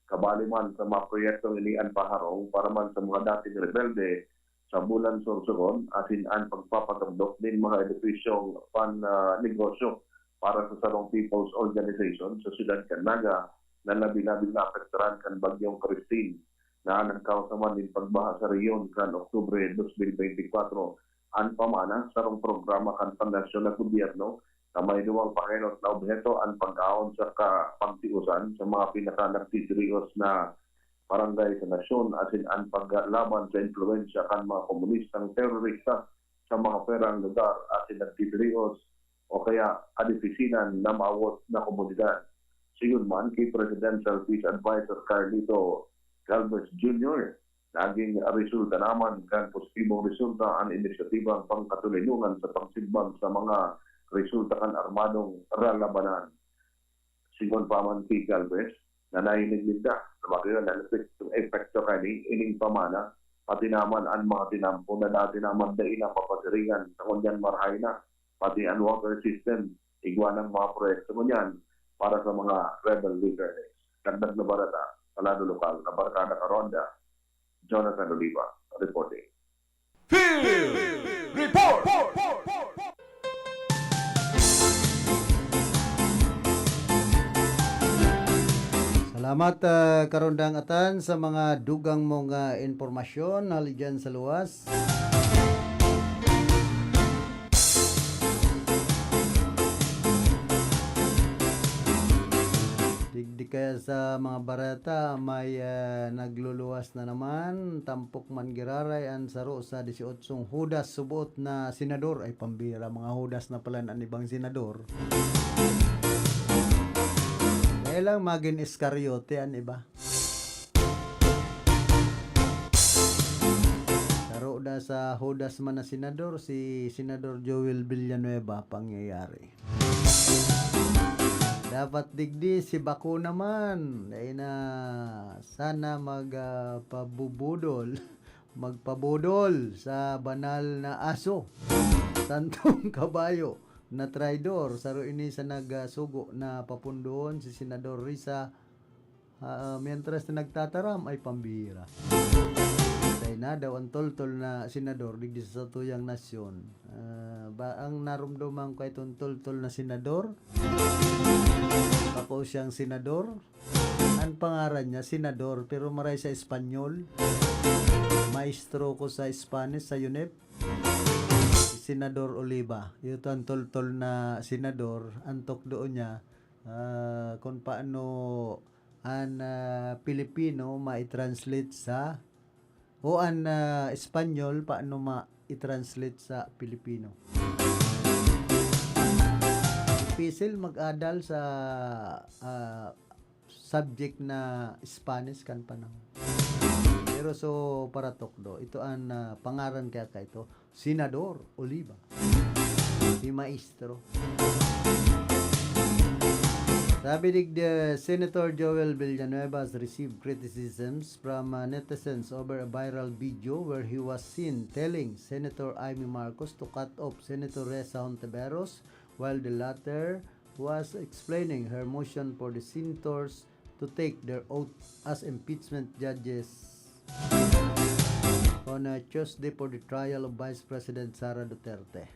Kabali man sa mga proyektong ini an paharong para man sa mga dating rebelde sa Bulan Sorsogon asin an pagpapatugdok nin mga edipisyong pan, ah, negosyo para sa sarong people's organization sa siyudad kan Naga na labi-labi naapektaran kan Bagyong Christine, na nagkausa man nin pagbaha sa rehiyon kan Oktubre dos mil bente kwatro. An pamana, sarong programa kan pannasyon na gobyerno na may duwang pakenot na obheto, an pag-aon sa kapagtiosan sa mga pinakanagtitirios na barangay sa nasyon asin an paglaban sa impluwensya kan mga komunistang terorista sa mga perang lugar asin nagtitirios o kaya kadipisilan na maawot na komunidad. Sigon man ki Presidential Peace Advisor Carlito Galvez Junior, naging resulta naman kan positibong resulta an inisyatibang pangkatoninongan sa pagsimbag sa mga resulta kan armadong ralabanan. Sigon pa man ki Galvez, na nahiling ninda na makiyalalapit yung epekto kani ining pamana, pati naman an mga tinampo na dati naman dai na papasiringan sa ngunyan marahay na, pati an water system, igwa ng mga proyekto ngunyan para sa mga rebel leaders. Dagdag na barata, sa lado lokal na Barkada Karonda, Jonathan Oliva, reporting. Field Report! Salamat, ah, Karondang Atan, sa mga dugang mong, ah, impormasyon hali dyan sa luwas. Digdi kaya sa mga bareta, may, ah, nagluluwas na naman, tampok man giraray an saro sa disyotso Judas suboot na senador. Ay, pambira, mga Judas na pala an ibang senador. Kaya lang magin Iscariote an iba. Saro da sa Judas man na senador, si Senador Joel Villanueva, pangyayari. Dapat digdi si Baco naman. Ay na, sana mag, ah, pabubudol, magpabudol sa banal na aso, santong kabayo na traidor. Saro ini sa nagsugo na papundoon si Senador Risa, ah, mientras na nagtataram, ay pambihira. Patay na daw ang toltol na senador digdi sa satuyang nasyon. Ah, ba, ang narumduman ko itong toltol na senador, bako siyang senador. Ang pangaran niya, senador, pero maray sa Espanyol. Maestro ko sa Spanish sa UNEP. Senador Oliva. Ito ang toltol na senador. Ang tukdo niya, ah, kung paano an, ah, Pilipino mai-translate sa, o an, ah, Espanyol, paano ma-i-translate sa Pilipino. Dipisil mag-adal sa, ah, subject na Spanish kan panahon. Pero so, para tukdo, ito an, ah, pangaran kaya kaito, Senador Oliva. Si Maestro. Sabi digdi, Senator Joel Villanueva has received criticisms from, uh, netizens over a viral video where he was seen telling Senator Imee Marcos to cut off Senator Risa Hontiveros while the latter was explaining her motion for the senators to take their oath as impeachment judges on a Tuesday for the trial of Vice President Sara Duterte.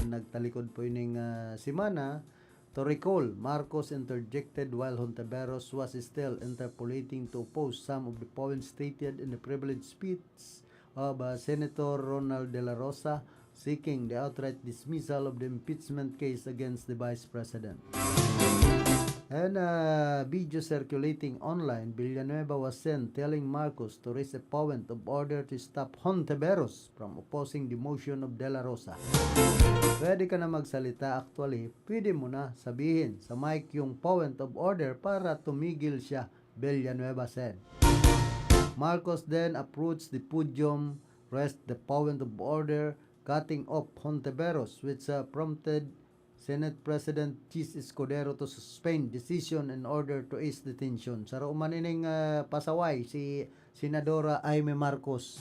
Nagtalikod po ining, ah, semana. To recall, Marcos interjected while Hontiveros was still interpolating to oppose some of the points stated in the privilege speech of, uh, Senator Ronald De La Rosa seeking the outright dismissal of the impeachment case against the Vice President. And a video circulating online, Villanueva was sent telling Marcos to raise a point of order to stop Hontiveros from opposing the motion of De La Rosa. Pwede ka na magsalita, actually, pwede mo na sabihin sa mic yung point of order para tumigil siya, Villanueva said. Marcos then approached the podium, raised the point of order, cutting off Hontiveros, which uh, prompted Senate President Chiz Escudero to suspend decision in order to ease the tension. Saro man ining ah, pasaway si Senadora Imee Marcos.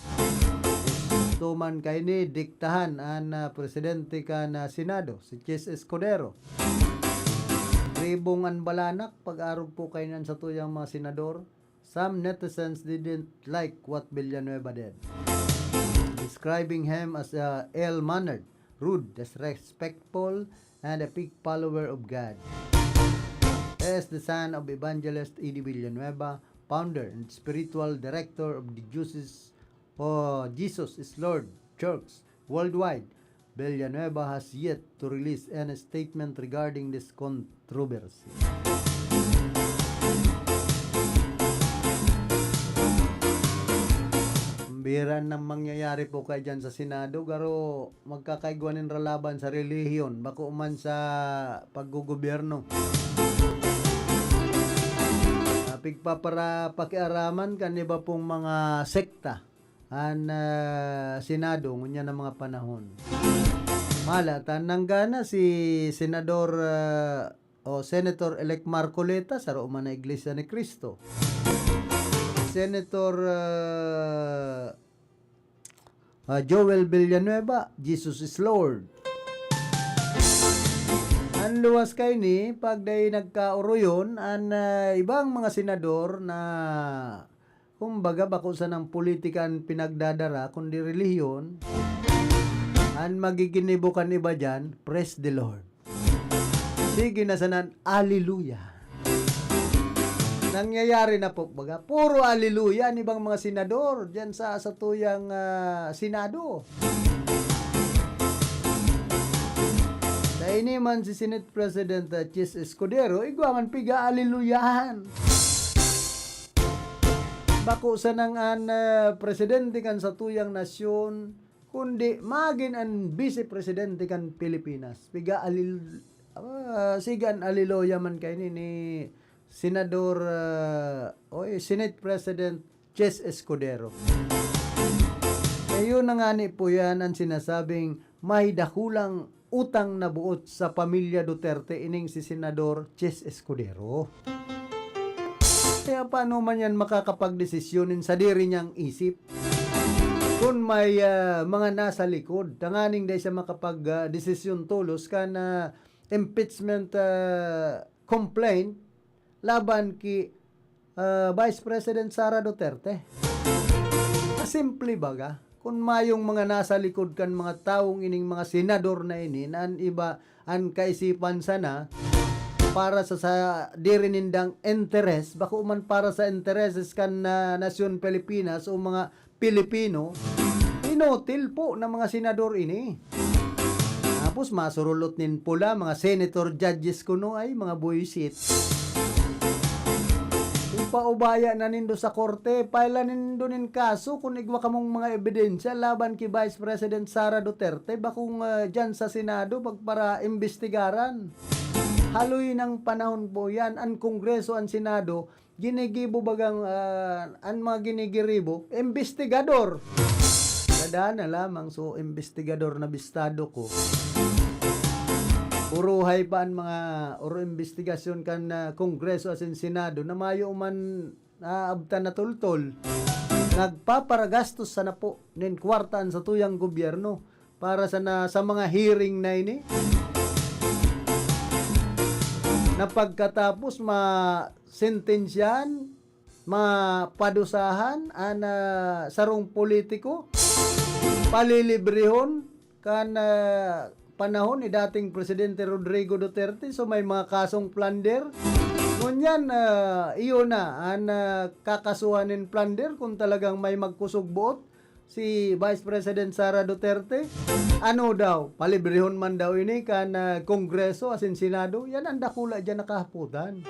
Gusto man kaini diktahan an ah, presidente kan ah, Senado, si Chiz Escudero. Ribong an balanak, pag-arog po kayo nan satuyang mga senador. Some netizens didn't like what Villanueva did, describing him as a ill-mannered, rude, disrespectful, and a big follower of God. He is the son of Evangelist Eddie Villanueva, founder and spiritual director of the Diocese o Jesus is Lord Church worldwide. Villanueva has yet to release any statement regarding this controversy. Bira nang mangyayari po kay dyan sa Senado, garo magkakaigwa nin ralaban sa relihiyon, bako man sa paggugobyerno. Ah, pigpapara-, pakiaraman kan iba pong mga sekta an ah, Senado ngunyan na mga panahon. Mala ta nanggana si Senador ah, o Senator-elect Marcoleta, saro man na Iglesia ni Cristo. Senator ah, ah, Joel Villanueva, Jesus is Lord. An luwas kaini, pag dai nagkaoroyon, an ah, ibang mga senador na kumbaga, bako sanang politika an pinagdadara, kundi relihiyon. An magiginibo kan iba diyan, "Praise the Lord." Sige na sanan, "Alleluia." Nangyayari na po, baga, puro "Alleluia" an ibang mga senador diyan sa satuyang ah, Senado. Sa ini man si Senate President ah, Chiz Escudero, igwa man piga-aleluyahan. Bako sanang an ah, presidente kan satuyang nasyon, kundi magin an vice presidente kan Pilipinas. Piga-alil-, ah, sige an aleluya man kaini ni Senador ah, oy, Senate President Chiz Escudero. Kaya yun na nga ni po yan ang sinasabing may dakulang utang na buot sa pamilya Duterte ining si Senador Chiz Escudero. Kaya paano man yan makakapagdesisyon nin sadiri niyang isip? Kung may ah, mga nasa likod, tanganing dahil siya makapag-desisyon tolos kan ah, impeachment ah, complaint laban ki ah, Vice President Sara Duterte. Kasimple baga, kun mayong mga nasa likod kan mga tawong ining mga senador na ini na an iba an kaisipan sana para sa, sa diri nindang interes, bako man para sa intereses kan ah, nasyon Pilipinas o mga Pilipino, inutil po na mga senador ini. Tapos masurulot nin pula, mga senator judges kuno ay mga buwisit. Ipaubaya na nindo sa korte, paila nindo nin kaso kun igwa kamong mga ebidensya laban ki Vice President Sara Duterte, bakong ah, dyan sa Senado magpara-imbestigaran. Haloy ng panahon po yan, an Kongreso, an Senado, ginigibo bagang ah, an mga ginigiribo, imbestigador. Kada na lamang so imbestigador na bistado ko. Puruhay pa an mga oro imbestigasyon kan ah, Kongreso asin Senado na mayo man naabtan na tultol. Nagpaparagastos sana po nin kwarta an satuyang gobyerno para sana sa mga hearing na ini. Na pagkatapos masentensyahan, mapadusahan an ah, sarong politiko, palilibrehon kan ah, panahon ni dating Presidente Rodrigo Duterte. So may mga kasong plunder. Ngunyan, ah, iyo na an ah, kakasuhan nin plunder kung talagang may magkusog buot si Vice President Sara Duterte? Ano daw, palibrehon man daw ini kan, ah, Kongreso asin Senado? Yan ang dakula diyan na kahapotan.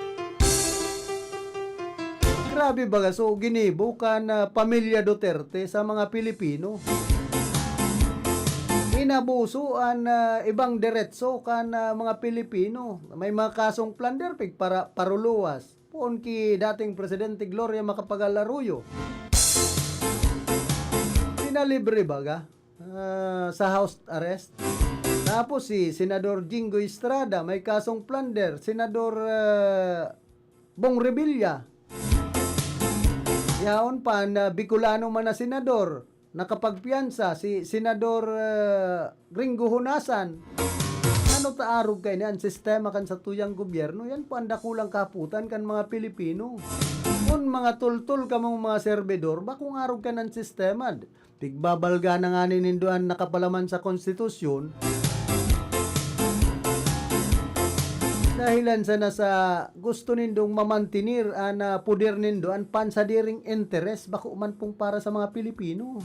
Grabe baga, so ginibo kan, ah, pamilya Duterte sa mga Pilipino. Inabuso an, ah, ibang deretso kan, ah, mga Pilipino. May mga kasong plunder, pigpara-, paruluwas. Poon ki dating Presidente Gloria Macapagal Arroyo. Pinalibre baga, ah, sa house arrest. Tapos si Senador Jinggoy Estrada, may kasong plunder. Senador, ah, Bong Revilla. Yaon pa, na Bicolano man na senador, nakapagpiyansa si Senador, ah, Ringo Honasan. Ano ta arog kaini an sistema kan satuyang gobyerno? Yan po ang dakulang kahapotan kan mga Pilipino. Kun mga tultol kamong mga serbidor, bakong arog kan an sistema. Pigbabalga na ngani nindo an nakapalaman sa konstitusyon. Dahilan sana sa gusto nindong mamantinir an, ah, poder nindo, an pansadiring interes, bako man pong para sa mga Pilipino.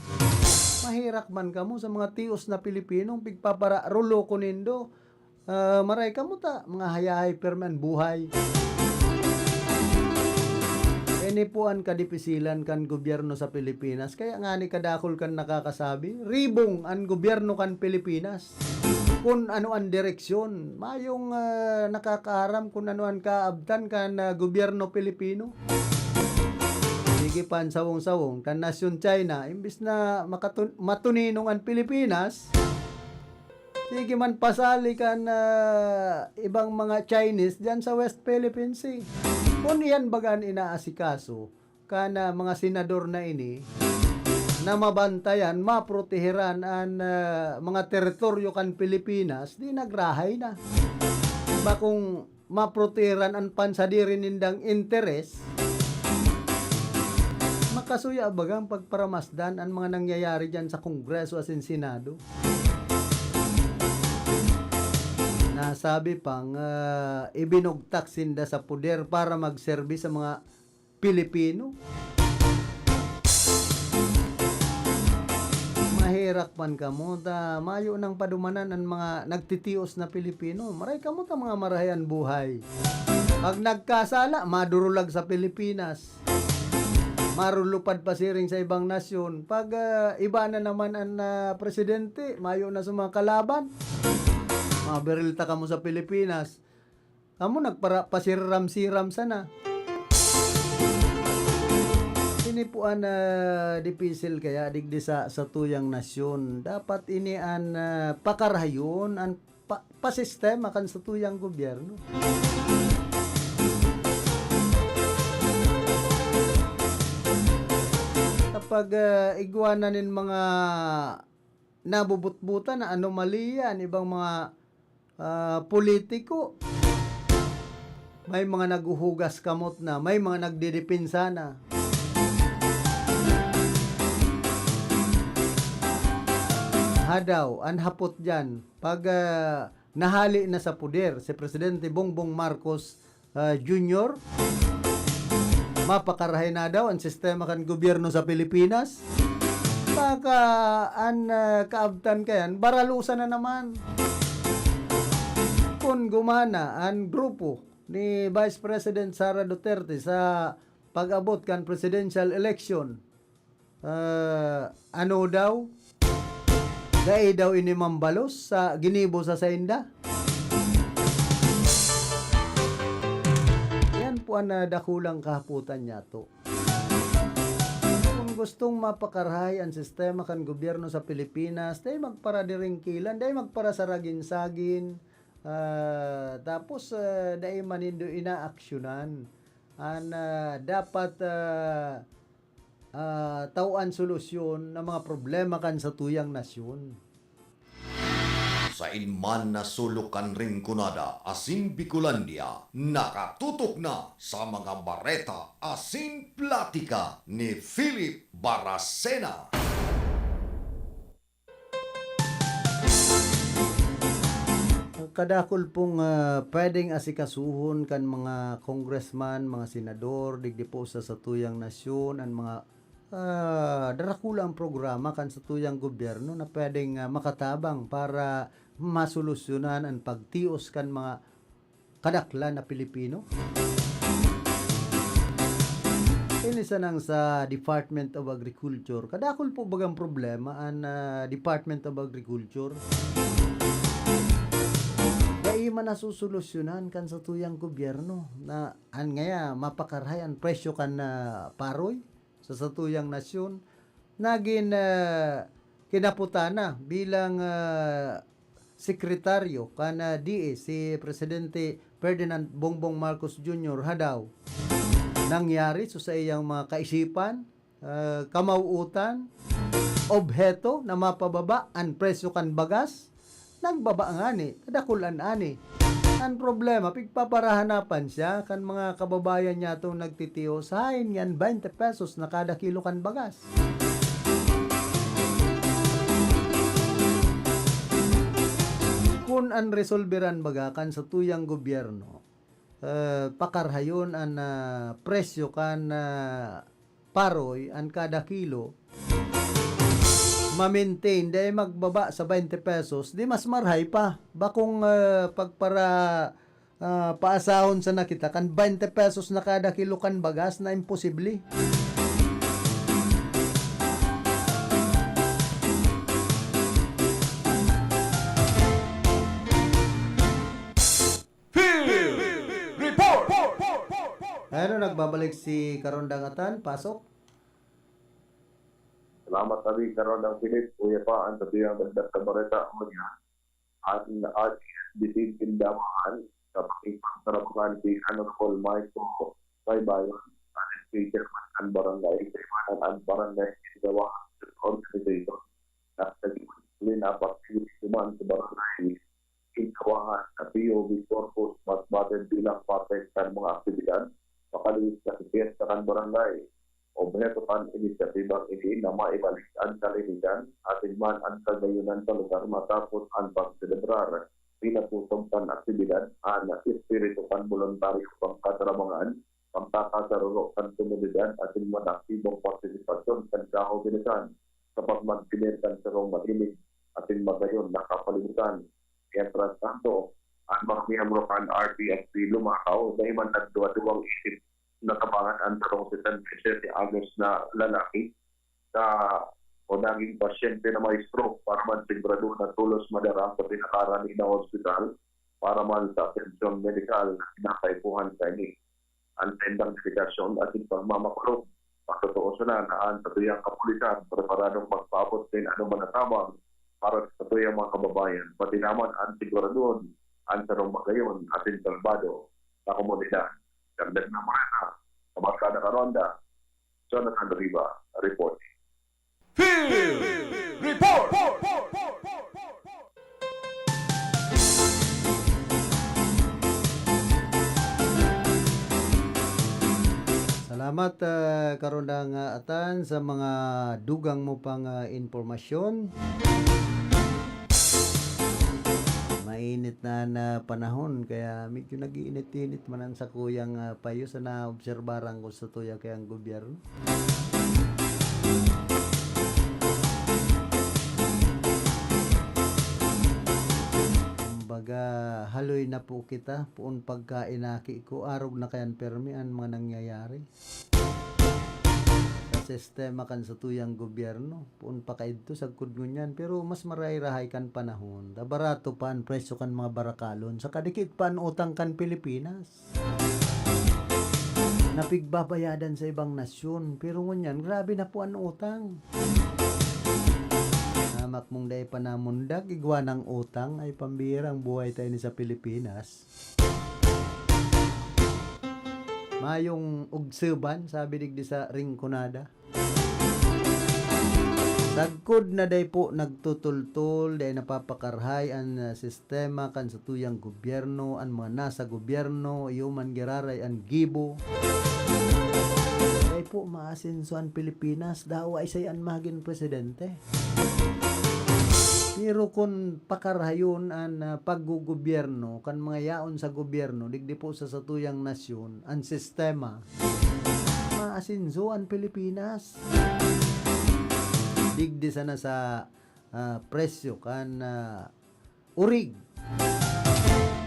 Maherak man kamo sa mga tios na Pilipinong pigpapararoloko nindo. Ah, maray kamo ta, mga hayahay pirmi an buhay. Ini po an kadipisilan kan gobyerno sa Pilipinas. Kaya ngani kadakul kan nakakasabi, ribong an gobyerno kan Pilipinas. Kun ano an direksyon, mayong, ah, nakakaaram kun ano an kaabtan kan, ah, gobyerno Pilipino. Sige pa an sawong-sawong kan nasyon China, imbis na makatun-, matuninong an Pilipinas, sige man pasali kan, ah, ibang mga Chinese diyan sa West Philippine Sea. Kun iyan baga an inaasikaso kan, ah, mga senador na ini, na mabantayan, maproteheran an, ah, mga teritoryo kan Pilipinas, di nagrahay na. Bakong maproteheran an pansadiri nindang interes, makasuya bagang pagparamasdan an mga nangyayari diyan sa Kongreso asin Senado. Nasabi pang, ah, ibinugtak sinda sa poder para magserbi sa mga Pilipino. Maherak man kamo ta mayo nang padumanan an mga nagtitios na Pilipino. Maray kamo ta mga marahay an buhay. Pag nagkasala, madurulag sa Pilipinas. Marulupad pa siring sa ibang nasyon. Pag, ah, iba na naman an, ah, presidente, mayo na sa mga kalaban. Maberil ta kamo sa Pilipinas. Kamo nagpara-, pasiram-siram sana. Ini po an, ah, dipisil kaya digdi sa satuyang nasyon. Dapat ini an, ah, pakarahayon, an pa-, pasistema kan satuyang gobyerno. Kapag, ah, igwa na nin mga nabubutbutan na anomalya an ibang mga, ah, politiko. May mga naghuhugas kamot na, may mga nagdedepensa na. Hadaw, an hapot diyan, pag, ah, nahali na sa poder si Presidente Bongbong Marcos, ah, Junior, mapakarahay na daw an sistema kan gobyerno sa Pilipinas. Baka an, ah, kaabtan kayan, baralusan na naman. Kun gumana an grupo ni Vice President Sara Duterte sa pag-abot kan presidential election, ah, ano daw? Dai daw ini mambalos sa ginibo sa sainda? Yan po an, ah, dakulang kahapotan niyato. Kung gustong mapakarahay an sistema kan gobyerno sa Pilipinas, dai magparadiringkilan, dai magparasaragin-sagin, ah, tapos, ah, dai man nindo inaaksyonan an, ah, dapat, ah, ah, tawan solusyon na mga problema kan satuyang nasyon. Sain man na sulok kan Rinconada asin Bicolandia, nakatutok na sa mga bareta asin platika ni Philip Baracena. Kadakul pong, ah, pwedeng asikasuhon kan mga congressman, mga senador, digdi po sa satuyang nasyon, an mga Ah, darakula ang programa kan satuyang gobyerno na pwedeng, ah, makatabang para masolusyonan an pagtios kan mga kadaklan na Pilipino. Ini sanang sa Department of Agriculture. Kadakul po bagang problema an, ah, Department of Agriculture. Dai man nasusolusyonan kan satuyang gobyerno na an ngaya mapakarahay an presyo kan, ah, paroy sa satuyang nasyon. Nagin, ah, kinaputana bilang, ah, sekretaryo kan, ah, D A si Presidente Ferdinand Bongbong Marcos Junior hadaw. Nangyari sa saiyang mga kaisipan, ah, kamawutan, obheto na mapababa an presyo kan bagas, nagbaba ngani, kadakulan ani. An problema, pigpaparahanapan siya kan mga kababayan niyatong nagtitios haen ngan twenty pesos na kada kilo kan bagas. Kun an resolberan baga kan satuyang gobyerno, eh, pakarhayon an, ah, presyo kan, ah, paroy, an kada kilo, ma-maintain, dai magbaba sa twenty pesos, di mas marahay pa. Bakong, ah, pagpara-, ah, paasahon sana kita kan twenty pesos na kada kilo kan bagas na imposible. Field Report! Ano, nagbabalik si Karondang Atan, pasok? Salamat, Abi, Karondang Philip. Uya pa, ang sabi ang dagdag na bareta, unya, ang R T S bitin tindawahan sa pakipagtarabangan si Honorable Michael Baybayon, ang S P chairman kan barangay, kaibanan ang barangay tindawahan organization. Nagtagin na pagpili naman sa barangay Kintawahan na P O V Corpus, mas batid bilang parte kan mga aktibidad, makaliwis na sa piyesta kan barangay. Obheto kan inisyatibang ini na maibalik an kalinisan, asin man an kagayonan sa lugar matapos an pagselebrar. Pinapusob kan aktibidad an espiritu kan boluntaryo pagkatarabangan, pagkakasaruro kan komunidad asin man aktibong partisipasyon kan kahobinesan sa pagmantener kan sarong malinis asin magayon na kapalibutan. Mientras tanto, an mga miyembro kan R T S P Lumacao dai man nagduwa-duwang isip na tabangan an sarong setenta y siete anyos na lalaki na o naging pasyente na may stroke para man sigurado na tolos madara sa pinakaranay na ospital para man sa atensyon medikal na kinakaipuhan sa ini. An saindang dedikasyon asin pagmamakulog, pagtotoo sana na an satuyang kapulisan preparadong magpaabot nin anoman na tabang para sa satuyang mga kababayan, pati naman an siguradon an sarong magayon asin salbado na komunidad. Dagdag na Morena, Kabarkada Karonda, Jonathan Riva, reporting. Field Report! Salamat, ah, Karondang, ah, Atan, sa mga dugang mo pang, ah, impormasyon. Mainit na na panahon, kaya medyo nag-iinit-init man ang sakuyang, ah, payo sa naobserbaran ko sa tuya kayang gobyerno. Kumbaga, haloy na po kita, poon pagkainaki ko, arog na kayan permi an mga nangyayari. Sa sistema kan satuyang gobyerno, poon pa kaidto sagkod ngunyan, pero mas marahay-rahay kan panahon, ta barato pa an presyo kan mga barakalon, saka dikit pa an utang kan Pilipinas na pigbabayadan sa ibang nasyon, pero ngunyan, grabe na po an utang. Hamak mong dai pa namundag, igwa ng utang, ay pambihirang buhay tayo ni sa Pilipinas. Mayong ugseban, sabi digdi sa Rinconada. Sagkod na dai po nagtutultol, dai napapakarahay an, ah, sistema kan satuyang gobyerno, an mga nasa gobyerno, iyo man giraray an gibo. Dai po maasenso an Pilipinas, dawa isay an magin presidente. Pero kun pakarahayon an, ah, paggogobyerno kan mga yaon sa gobyerno, digdi po sa satuyang nasyon, an sistema, maasenso an Pilipinas. Digdi sana sa, ah, presyo kan, ah, urig.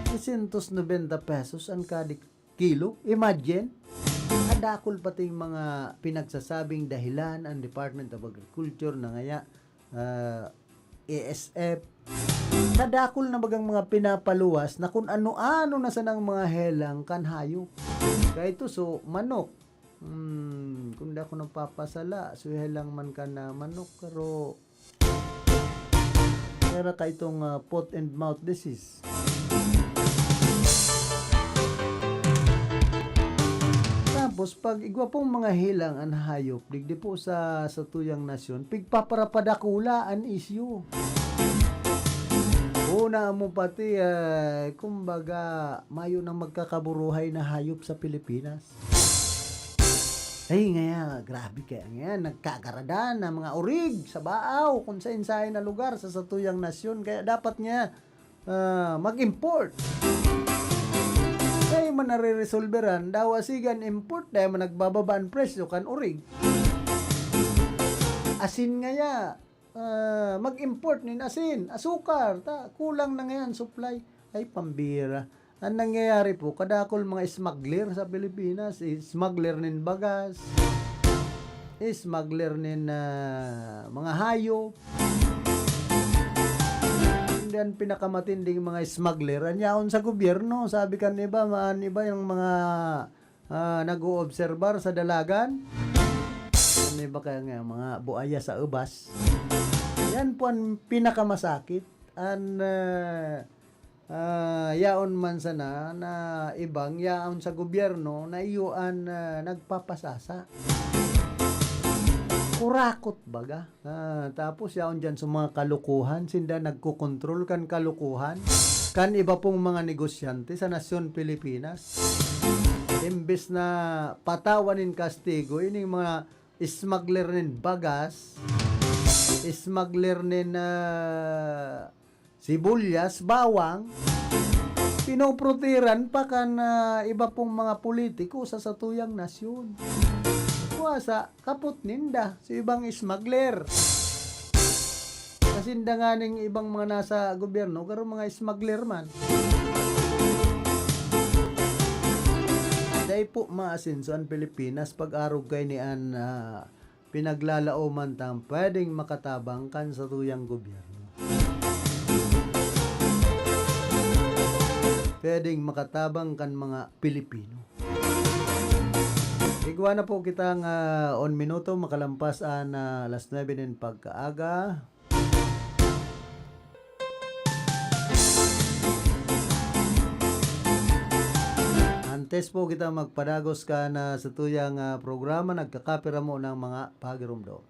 Trescientos noventa pesos an kada kilo. Imagine, kadakul pating mga pinagsasabing dahilan ang Department of Agriculture na ngaya, ah, A S F. Kadakul na bagang mga pinapaluwas na kung ano-ano na sanang mga helang kan hayop. Kaya ito, so, manok. Hmm, kung di ako nagpapasala, so helang man ka na manok, pero pera ka itong, ah, foot and mouth disease. Tapos, pag igwa pong mga helang an hayop, digdi po sa, sa tuyang nasyon, pigpaparapadakula an isyu. Una mo pati, eh, kumbaga, mayo nang magkakaburuhay na hayop sa Pilipinas. Ay, ngaya, grabe kaya ngayan, nagkagaradan na mga urig sa baaw, kung sain-sain na lugar sa satuyang nasyon. Kaya dapat nga, ah, mag-import. Kaya man nare-resolveran, daw asigan import, dahil man nagbababa ang presyo kan urig. Asin ngaya, ah, mag-import nin asin, asukar, ta, kulang na ngayan supply. Ay, pambira. Ang nangyayari po, kadakul mga smuggler sa Pilipinas, eh, smuggler nin bagas, eh, smuggler nin, ah, mga hayop. Hindi, ang pinakamatinding mga smuggler, an yaon sa gobyerno. Sabi kan iba, ma-, an iba yung mga, ah, nag-oobserbar sa dalagan. Ano ba kaya nga, mga buaya sa ubas? Yan po ang pinakamasakit. An, ah, ah, yaon man sana na ibang yaon sa gobyerno na iyo an, ah, nagpapasasa. Kurakot baga. Ah, tapos yaon diyan sa mga kalukuhan, sinda nagkokontrol kan kalukuhan, kan iba pong mga negosyante sa nasyon Pilipinas. Imbes na patawan nin kastigo, ining mga smuggler nin bagas, smuggler nin, ah, sibuyas, bawang, pinoproteran pa kan, ah, iba pong mga politiko sa satuyang nasyon. Kuwasa, kapot ninda sa ibang smuggler. Kasi inda nganing ibang mga nasa gobyerno, garo mga smuggler man. Dai po maasenso an Pilipinas pag-arog kay ni an, ah, pinaglalaoman tang pwedeng makatabang kan satuyang gobyerno. Pwedeng makatabang kan mga Pilipino. Igwa na po kita nga on minuto makalampas an, ah, alas nuebe nin pagkaaga. Antes po kita magpadagos kan satuyang, ah, programa, nagkakapira mo ng mga pagirumdom.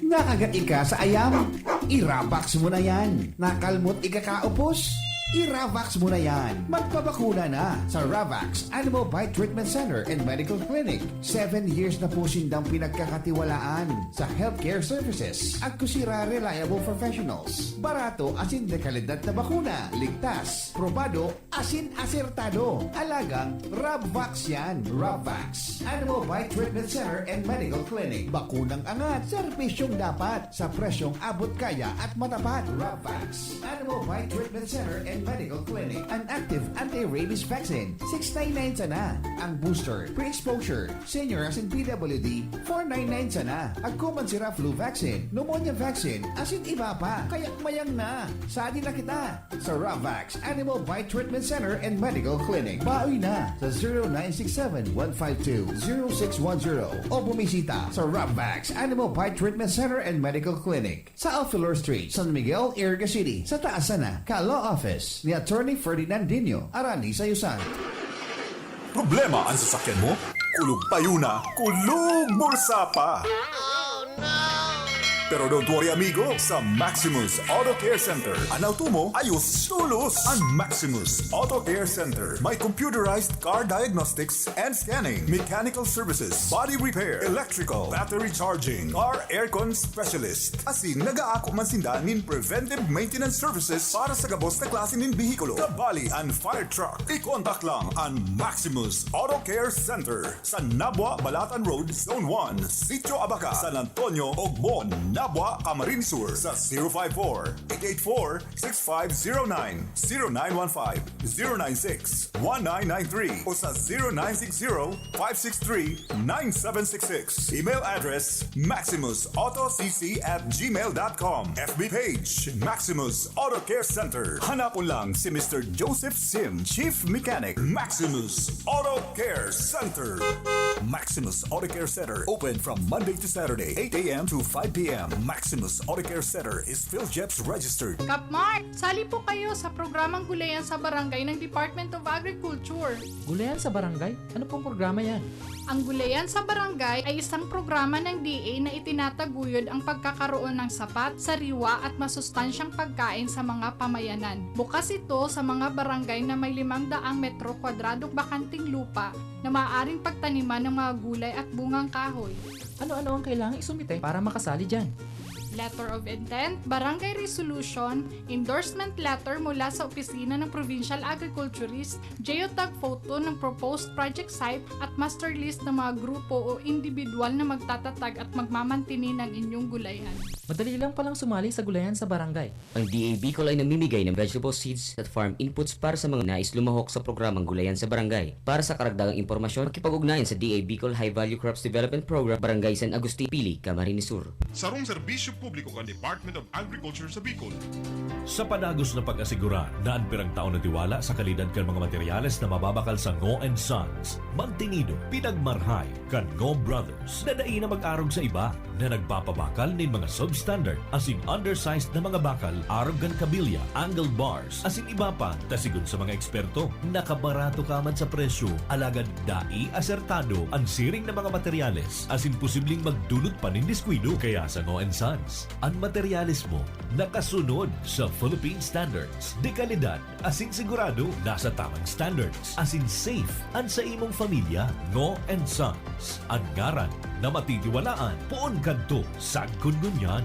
Nakagat ika sa ayam? I-Ravax mo na yan. Nakalmot ika kaupos? I-Ravax mo na yan. Magpabakuna na sa Ravax Animal Bite Treatment Center and Medical Clinic. Seven years na po sindang pinagkakatiwalaan sa healthcare services. Agko sira reliable professionals. Barato asin de kalidad na bakuna. Ligtas, probado, asin asertado. Alagang Rabvax yan. Rabvax. Animal Bite Treatment Center and Medical Clinic. Bakunang angat, serbisyong dapat, sa presyong abot kaya at matapat. Rabvax. Animal Bite Treatment Center and Medical Clinic. An active anti-rabies vaccine, six nine nine sana. Ang booster, pre-exposure, senior asin P W D, four nine nine sana. Agko man sira flu vaccine, pneumonia vaccine, asin iba pa. Kaya mayang na. Sadi na kita. Sa Ravax Animal Bite Treatment Center and Medical Clinic. Baoy na sa zero nine six seven, one five two, zero six one zero o bumisita sa Ravax Animal Bite Treatment Center and Medical Clinic sa Alfilor Street, San Miguel, Iriga City, sa taas sana kan Law Office ni Attorney Ferdinand Dino, Arani Sayusan. Problema an sasakyan mo? Kulog payo na, kulog bulsa pa! Pero don't worry, amigo, sa Maximus Auto Care Center, an auto mo ayos tolos. An Maximus Auto Care Center may computerized car diagnostics and scanning, mechanical services, body repair, electrical, battery charging, car aircon specialist. Asin nagaako man sinda nin preventive maintenance services para sa gabos na klase nin behikulo, kabali an fire truck. I-contact lang an Maximus Auto Care Center sa Nabua, Balatan Road, Zone one, Sitio Abaca, San Antonio, Ogbon, Nabua, Camarines Sur, sa zero five four, eight eight four, six five zero nine, zero nine one five, zero nine six, one nine nine three o sa zero nine six zero, five six three, nine seven six six. Email address, maximus auto c c at gmail dot com. F B page, Maximus Auto Care Center. Hanapon lang si Mister Joseph Sim, Chief Mechanic, Maximus Auto Care Center. Maximus Auto Care Center, open from Monday to Saturday, eight a m to five p m. Maximus Auto Care Center is PhilGEPS registered. Kap Mark, sali po kayo sa programang Gulayan sa Barangay ng Department of Agriculture. Gulayan sa Barangay? Ano pong programa yan? Ang Gulayan sa Barangay ay isang programa ng D A na itinataguyod ang pagkakaroon ng sapat, sariwa at masustansyang pagkain sa mga pamayanan. Bukas ito sa mga barangay na may limang daang metro kwadradong bakanting lupa na maaaring pagtaniman ng mga gulay at bungang kahoy. Ano-ano ang kailangang isumite para makasali dyan? Letter of intent, barangay resolution, endorsement letter mula sa opisina ng provincial agriculturist, geotag photo ng proposed project site at master list ng mga grupo o individual na magtatatag at magmamantini ng inyong gulayan. Madali lang palang sumali sa gulayan sa barangay. Ang D A Bicol ay namimigay ng vegetable seeds at farm inputs para sa mga nais lumahok sa programang Gulayan sa Barangay. Para sa karagdagang impormasyon, makipag-ugnayan sa D A Bicol High Value Crops Development Program, Barangay San Agustin, Pili, Camarines Sur. Sarong serbisyo publiko kan Department of Agriculture sa Bicol. Sa padagos na pag-asigurar na an pirang taon na tiwala sa kalidad kan mga materyales na mababakal sa Ngo and Sons, magtinido, pinagmarhay kan Ngo Brothers na dai na mag-arog sa iba na nagpapabakal nin mga substandard asin undersized na mga bakal arog kan kabilya, angle bars, asin iba pa, ta sigon sa mga eksperto, nakabarato ka man sa presyo, alagad dai asertado an siring na mga materyales asin posibleng magdulot pa nin diskuido. Kaya sa Ngo and Sons, an materyales mo nakasunod sa Philippine Standards de Calidad asin sigurado nasa tamang standards asin safe an sa imong pamilya. Ngo and Sons, an ngaran na matitiwalaan poon kadto sagkod ngunyan.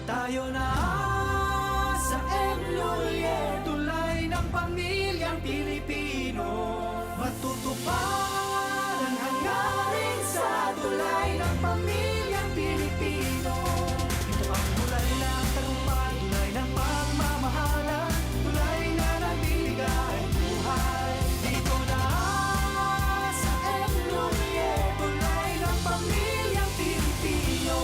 Tayo na sa M. Lhuillier, tulay ng pamilyang Pilipino. Matutupad ang hangarin sa tulay ng pamilyang Pilipino. Ito ang tulay ng tagumpay, tulay ng pagmamahalan, tulay na nagbibigay buhay. Dito na sa M. Lhuillier, tulay ng pamilyang Pilipino.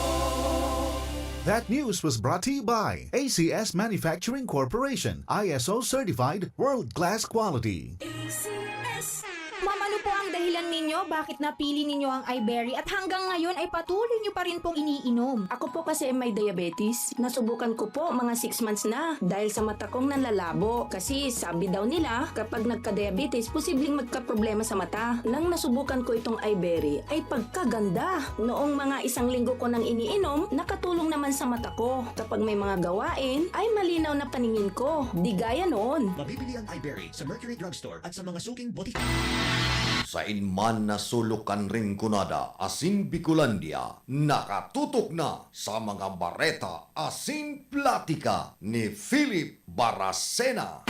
That news was brought to you by A C S Manufacturing Corporation, I S O certified, world-class quality. A C S. Ma'am, ano po ang dahilan ninyo bakit napili ninyo ang iBerry at hanggang ngayon ay patuloy nyo pa rin pong iniinom? Ako po kasi may diabetes. Nasubukan ko po mga six months na dahil sa mata kong nanlalabo. Kasi sabi daw nila, kapag nagka-diabetes, posibleng magkaproblema sa mata. Nang nasubukan ko itong iBerry, ay pagkaganda! Noong mga isang linggo ko nang iniinom, nakatulong naman sa mata ko. Kapag may mga gawain, ay malinaw na paningin ko. Di gaya noon. Mabibili ang iBerry sa Mercury Drugstore at sa mga suking botika. Sain man na sulok kan Rinconada asin Bicolandia, nakatutok na sa mga bareta asin platika ni Philip Baracena.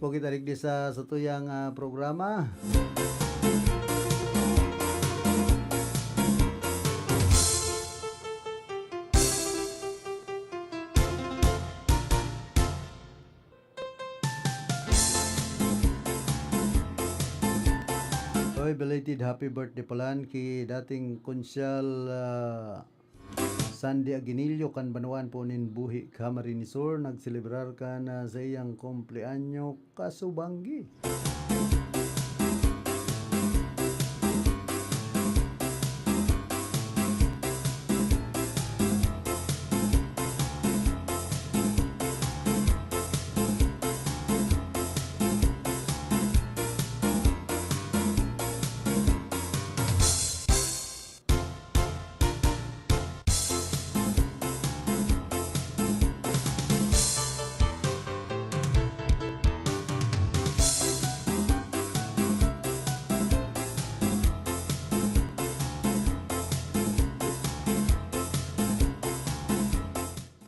Po kita digdi sa satuyang, ah, programa. Oy, belated happy birthday palan ki dating Konsyal, ah, Sandy Aguinillo kan banwaan po nin Buhi, Camarines Sur, nagselebrar kan, ah, sa iyang kumpleanyo, kasubanggi.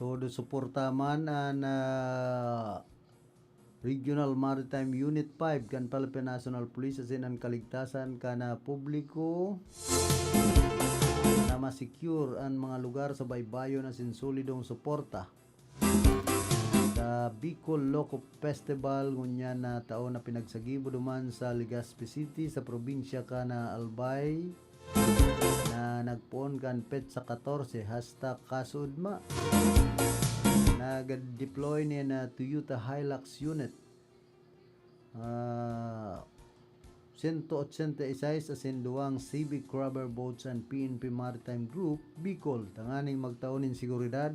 Todo suporta man an, ah, Regional Maritime Unit five kan Philippine National Police asin an kaligtasan kan, ah, publiko na ma-secure an mga lugar sa baybayon asin solidong suporta sa Bicol Loco Festival ngunyan na taon na pinagsagibo duman sa Legazpi City sa probinsya kan, ah, Albay. Na nagpoon kan petsa katorse hasta kasuodma. Nag-deploy nin, ah, Toyota Hilux unit, ah, sento otsenta y seis asin duwang Civic Rubber Boats an P N P Maritime Group Bicol tanganing magtao nin seguridad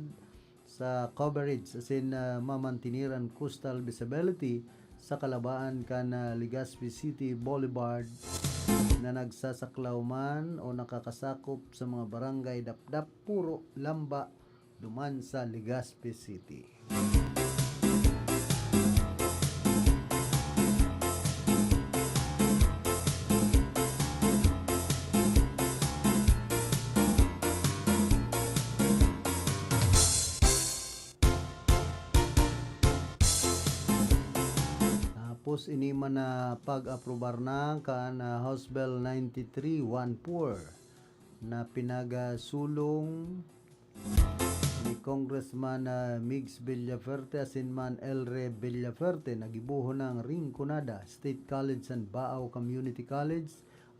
sa coverage asin, ah, mamantener an coastal visibility sa kalabaan kan, ah, Legazpi City Boulevard na nagsasaklaw man o nakakasakop sa mga barangay Dapdap, Puro, Lamba, duman sa Legazpi City. Tapos ini man na pag-aprobar na kan, ah, House Bill ninety-three one four na pinagasulong ni Congressman, ah, Migs Villaferte asin man Elre Villaferte na gibohon ng Rinconada State College and Baao Community College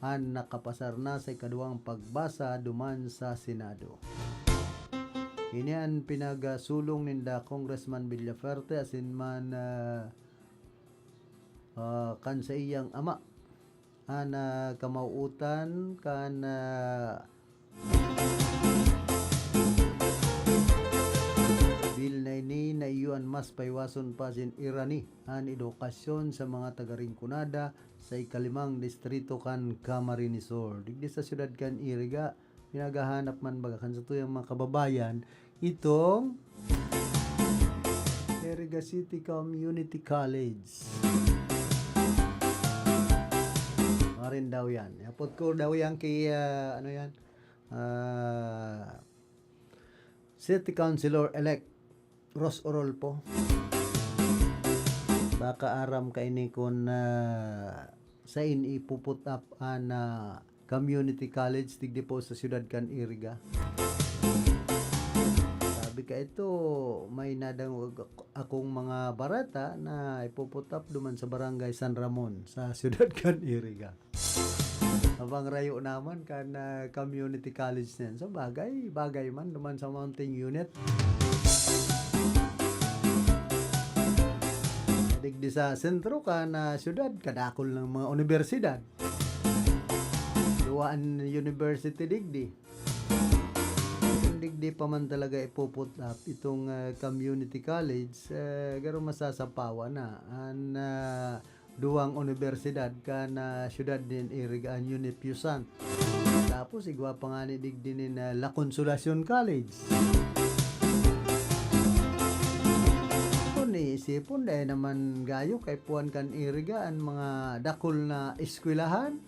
an nakapasar na sa ikaduwang pagbasa duman sa Senado. Ini an pinagasulong ninda Congressman Villaferte asin man, ah, ah, kan saiyang ama. An, ah, kamawutan kan, ah, bill na ini na iyo an mas paiwason pa asin irani an edukasyon sa mga taga Rinconada sa ikalimang distrito kan Camarines Sur. Digdi sa siyudad kan Iriga, pinaghahanap man baga kan satuyang mga kababayan itong Iriga City Community College. Marin daw yan. Yapot ko daw yan kay, ah, ano yan? Ah, City Councilor-elect Ros Orolpo. Baka aram ka ini kun, ah, sain ipu-put up an, ah, community college digdi po sa siyudad kan Iriga. Sabi ka ito, may nadangog ak-, akong mga bareta na ipu-put up duman sa Barangay San Ramon sa siyudad kan Iriga. Abang rayo naman kan, ah, community college na yan. So, bagay, bagay man duman sa mounting unit. Digdi sa sentro kan, ah, siyudad, kadakol ng mga universidad. Duwa an university digdi. Kung digdi pa man talaga ipu-put up itong, ah, community college, eh, garo masasapawan na an, ah, duwang unibersidad kan, ah, siyudad nin Iriga, an Unipusan. Tapos igwa pa ngani digdi nin, ah, La Consolacion College. Kung iisipon, dai naman gayo kaipuhan kan Iriga an mga dakul na eskwelahan.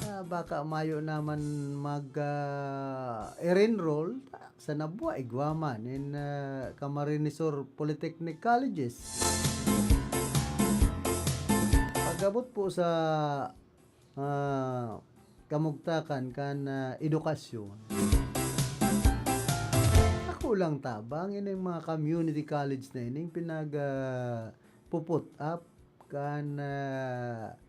Ah, baka mayo naman mag, ah, i-enroll sa Nabua, igwa man, in, ah, Camarines Sur Polytechnic Colleges. Pag-abot po sa, ah, kamugtakan kan, ah, edukasyon, ako lang tabang ining mga community college na ining pinag, ah, pu-put up kan, ah,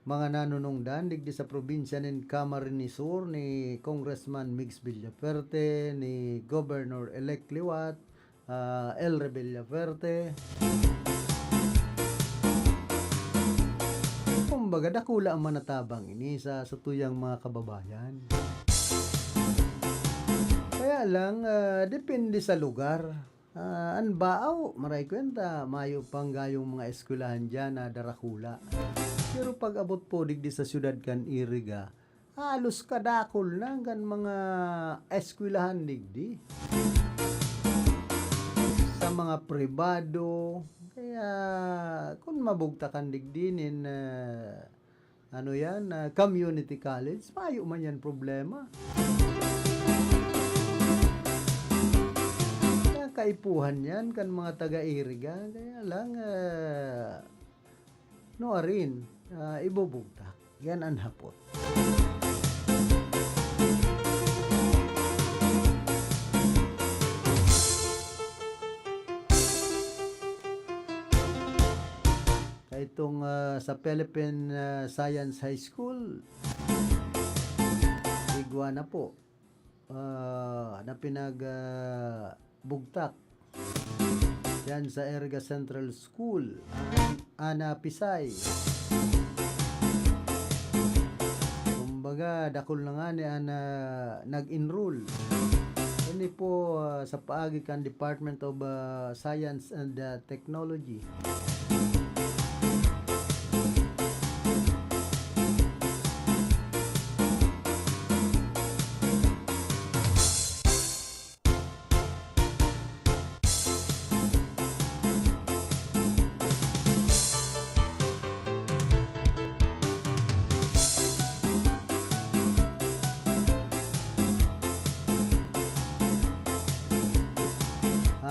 mga nanunungdan digdi sa probinsya nin Camarines Sur, ni Congressman Migs Villafuerte, ni Governor-elect liwat, ah, El Revilla Fuerte. Kumbaga, dakula ang manatabang ini sa satuyang mga kababayan. Kaya lang, ah, depende sa lugar. Ah, an Baao, maray kwenta, mayo pang gayong mga eskwelahan diyan na darakula. Pero pag-abot po digdi sa siyudad kan Iriga, halos kadakul na kan mga eskwelahan digdi. Sa mga pribado, kaya kun mabugtakan digdi nin, ah, ano yan, ah, community college, mayo man yan problema. Kaya kaipuhan yan kan mga taga-Iriga, kaya lang, ah, nuarin, ah, ibubugtak. Yan an hapot. Kaitong, ah, sa Philippine, ah, Science High School, igwa na po, ah, na pinag, ah, bugtak. Yan sa Iriga Central School, an, an, ah, Pisay. Kumbaga, dakul na ngani an, ah, nag-enroll. Ini po, ah, sa paagi kan Department of, ah, Science and, ah, Technology.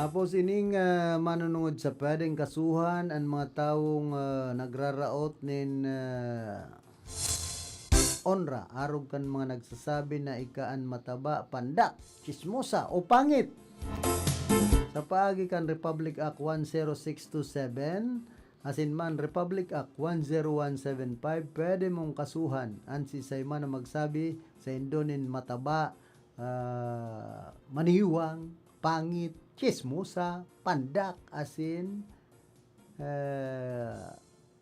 Tapos ining, ah, manunungod sa pwedeng kasuhan an mga tawong, ah, nagraraot nin, ah, onra arog kan mga nagsasabi na ika an mataba, pandak, tsismosa o pangit. Sa paagi kan Republic Act one zero six two seven, asin man Republic Act one zero one seven five, pwede mong kasuhan an siisay man na magsabi saindo nin mataba, ah, maniwang, pangit, tsismosa, pandak, asin, eh,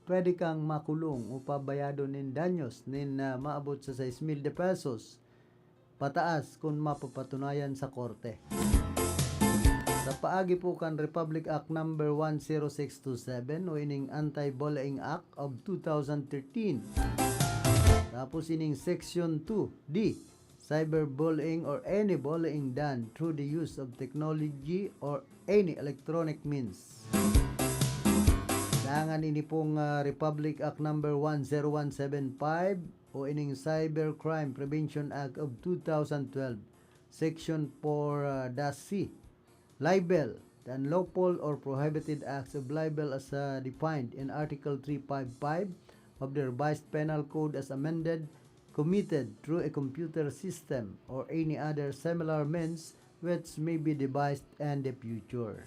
pwede kang makulong o pabayadon nin danyos nin, ah, maabot sa sais mil de pesos pataas kun mapapatunayan sa korte. Sa paagi po kan Republic Act Number one zero six two seven o ining Anti-Bullying Act of two thousand thirteen. Tapos ining Section two D, cyberbullying or any bullying done through the use of technology or any electronic means. Dangan ini pong, ah, Republic Act Number one zero one seven five o ining Cybercrime Prevention Act of two thousand twelve, Section four, ah, dash C. Libel, the unlawful or prohibited acts of libel as, ah, defined in Article three five five of the Revised Penal Code as amended, committed through a computer system or any other similar means which may be devised in the future.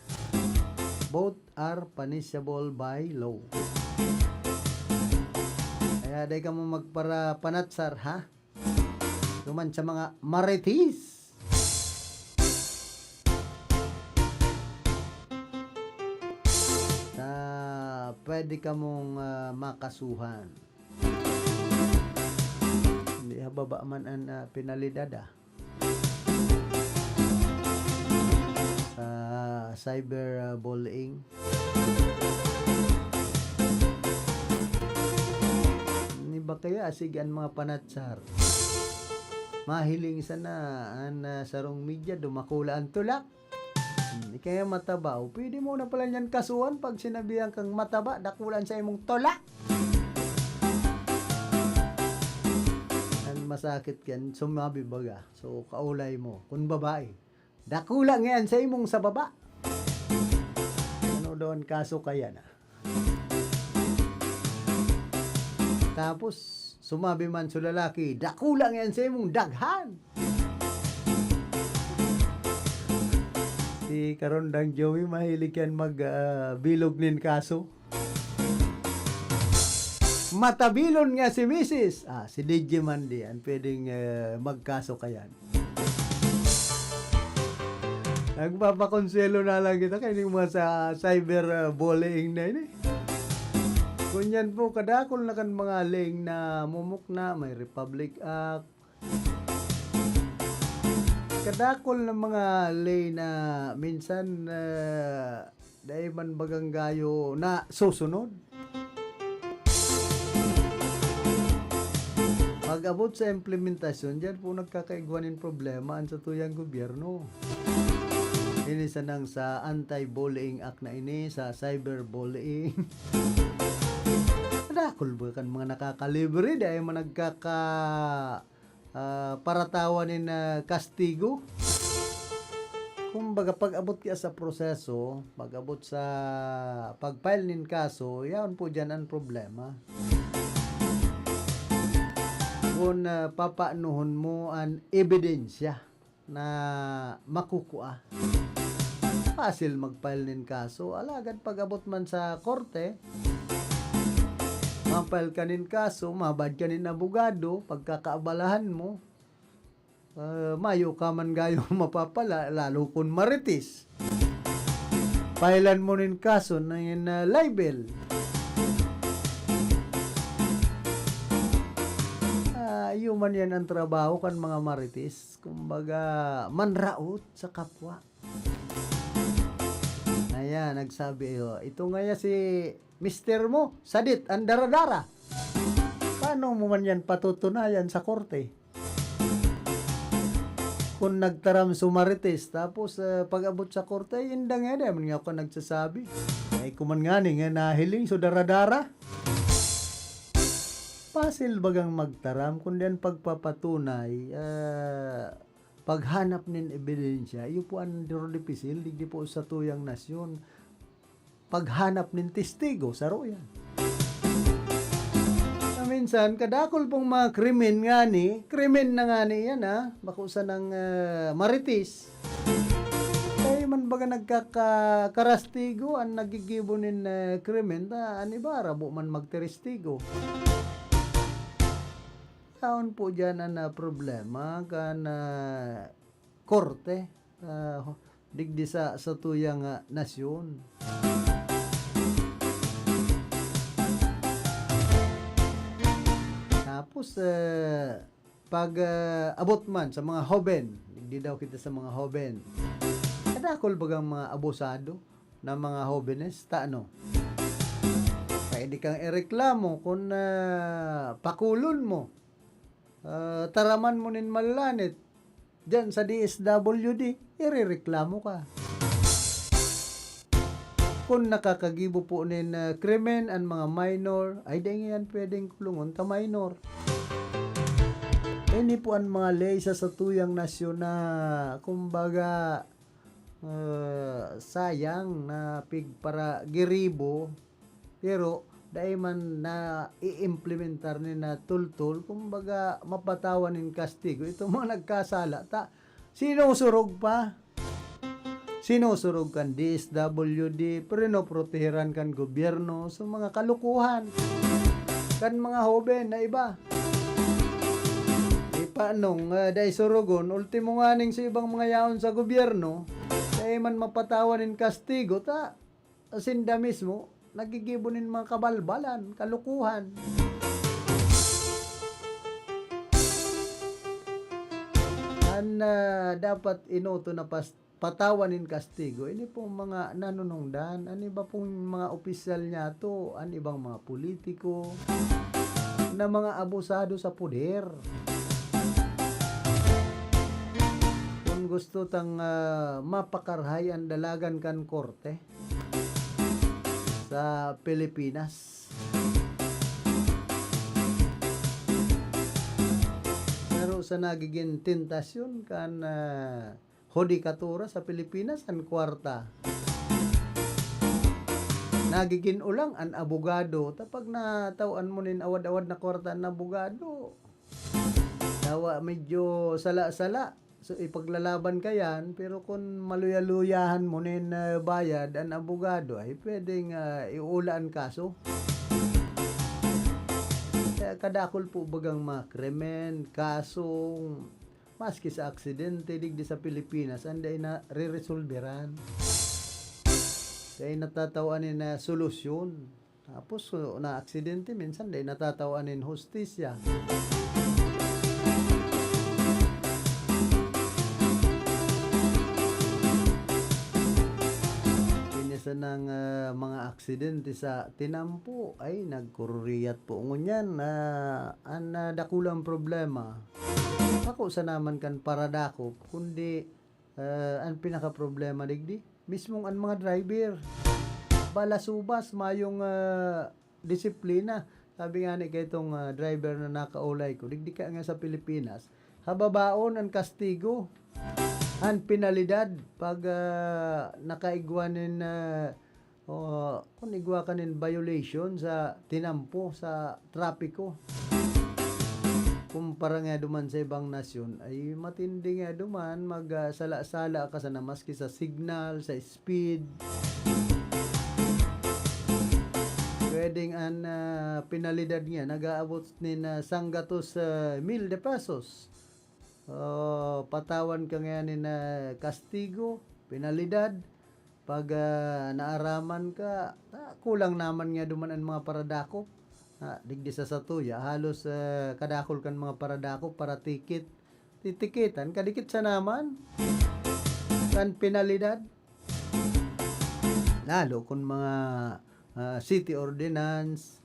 Both are punishable by law. Kaya dai kamo magpara-panatsar, ha? Duman sa mga marites. Na pwede kamong, ah, makasuhan. Hindi hababa man an, ah, penalidad, ah. Sa cyber, ah, bullying. Ni ba kaya, sige, an mga panatsar. Mahiling sana an, ah, sarong media, dumakula an tulak. Hmm, ikaya mataba, o pwede mo na pala niyan kasuhan pag sinabihan kang mataba, dakula an saimong tulak. An masakit kan, sumabi baga. So, kaulay mo, kun babae, dakula ngayan sa imong sa baba. Ano daw an kaso kaya na? Tapos, sumabi man sa lalaki, "Dakula nga yan sa imong daghan." Si Karondang Joey, mahilig yan mag, ah, bilog nin kaso. Matabilon nga si misis. Ah, si D J man di yan. Pwedeng, eh, magkaso ka yan. Nagpapakonselo na lang kita kay ning mga sa cyber, ah, bullying na ini. Kunyan po, kadakol na kan mga leng na mumukna, may Republic Act. Kadakol na mga ley na minsan, ah, dai man bagang gayo na susunod. Pag-abot sa implementasyon, diyan po nagkakaigwa nin problema an satuyang gobyerno. Ini sanang sa Anti-Bullying Act na ini, sa cyberbullying. Kadakol ba kan mga nakakalibre, dai man nagkaka-, ah, paratawa nin, ah, kastigo? Kumbaga, pag-abot kaya sa proseso, pag-abot sa pag-file nin kaso, yaon po diyan an problema. Kun, ah, papaanohon mo an ebidensya na makukua, pasil mag-file nin kaso. Alagad pag-abot man sa korte, ma-file ka nin kaso, mabayad ka nin abogado, pagkakaabalahan mo, ah, mayo ka man gayo mapapala, lalo kun marites. File-an mo nin kaso na yan na libel. Ah, iyo man yan ang trabaho kan mga marites. Kumbaga, manraot sa kapwa. Ayan, nagsabi, oh, "Ito ngaya si mister mo, sadit, ang dara-dara. Paano mo man yan patutunayan sa korte?" Kung nagtaram si marites, tapos, eh, pag-abot sa korte, ay, indang yan, eh, man nga ako nagsasabi. Ay, kuman nga ni, nga nahiling, so dara-dara. Pasil bagang magtaram, kundi ang pagpapatunay, ah, paghanap nin ebidensya, iyo po ang duro dipisil, digdi po sa tuyang nasyon. Paghanap nin testigo, saro yan. Na minsan, kadakol pong mga krimen ngani, krimen na ngani yan, ha? Bako sanang, ah, marites. Kaya man baga nagkakarastigo, ang nagigibo nin, ah, krimen, ta, an iba, rabo man magtiristigo. Taon po dyan ang, ah, problema kan, ah, korte, ah, digdi sa, sa tuyang, ah, nasyon. Tapos, ah, pag, ah, abot man sa mga hoben, digdi daw kita sa mga hoben. Kadakol bagang mga abusado na mga hobenes, ta ano? Pwede kang ireklamo kung, ah, pakulon mo. Ah, taraman mo nin malanit. Diyan sa D S W D, irereklamo ka. Kung nakakagibo po nin, ah, krimen an mga minor, ay dai ngayan pwedeng kulungon ta minor. Ini po an mga ley sa satuyang nasyon na, kumbaga, ah, sayang na pigparagiribo, pero dai man naiimplementar ni na tultol, kumbaga, mapatawan nin kastigo itong mga nagkasala, ta sinusurog pa. Sinusurog kan D S W D, pinoproteheran kan gobyerno sa mga kalukuhan kan mga hoben na iba. Di pa nung, ah, dai surugon, ultimo nganing sa ibang mga yaon sa gobyerno, dai man mapatawan nin kastigo, ta sinda mismo, nagigibo nin mga kabalbalan, kalukuhan. An, ah, dapat inoto na pas-, patawan nin kastigo, ini pong mga nanunungdan, an iba pong mga opisyal niyato, an ibang mga politiko, na mga abusado sa poder. Kung gusto tang, ah, mapakarahay an dalagan kan korte sa Pilipinas. Pero sa nagiging tentasyon kan, ah, hudikatura sa Pilipinas, an kwarta. Nagigin ulang an abogado. Ta pag natawan mo nin awad-awad na kwarta an abogado, tawa medyo sala-sala. So, ipaglalaban ka yan, pero kun maluya-luyahan mo nin, ah, bayad an abogado, ay pwedeng, ah, iula an kaso. Kaya kadakul po bagang mga krimen, kaso, maski sa aksidente, digdi sa Pilipinas, an dai nareresolberan. Dai natatawan nin, ah, solusyon. Tapos, uh, na aksidente, minsan dai natatawan nin hustisya. Ini sanang, ah, mga aksidente sa tinampo, ay, nagkururiyat po ngunyan, ah, an, ah, dakulang problema. Bako sana man kan paradakop, kundi, ah, an pinakaproblema digdi, mismong an mga driver. Balasubas, mayong, ah, disiplina. Sabi nga ni kaitong, ah, driver na nakaulay ko, digdi ka nga sa Pilipinas, hababaon an kastigo, an penalidad pag, ah, nakaigwa nin, ah, o kun igwa ka nin violation sa tinampo, sa trapiko. Kumpara nga duman sa ibang nasyon, ay matindi nga duman, mag, ah, sala-sala ka sana maski sa signal, sa speed. Pwedeng an, ah, penalidad niya nag-aabot nin, ah, sanggatos, ah, mil de pesos. Oh, patawan ka ngayan nin, ah, kastigo, penalidad. Pag, ah, naaraman ka, ah, kulang naman nga duman an mga paradakop. Ah, digdi sa satuya, halos, ah, kadakul kan mga paradakop para tikit. Titikitan, kadikit sa naman kan penalidad. Lalo kun mga, ah, city ordinance,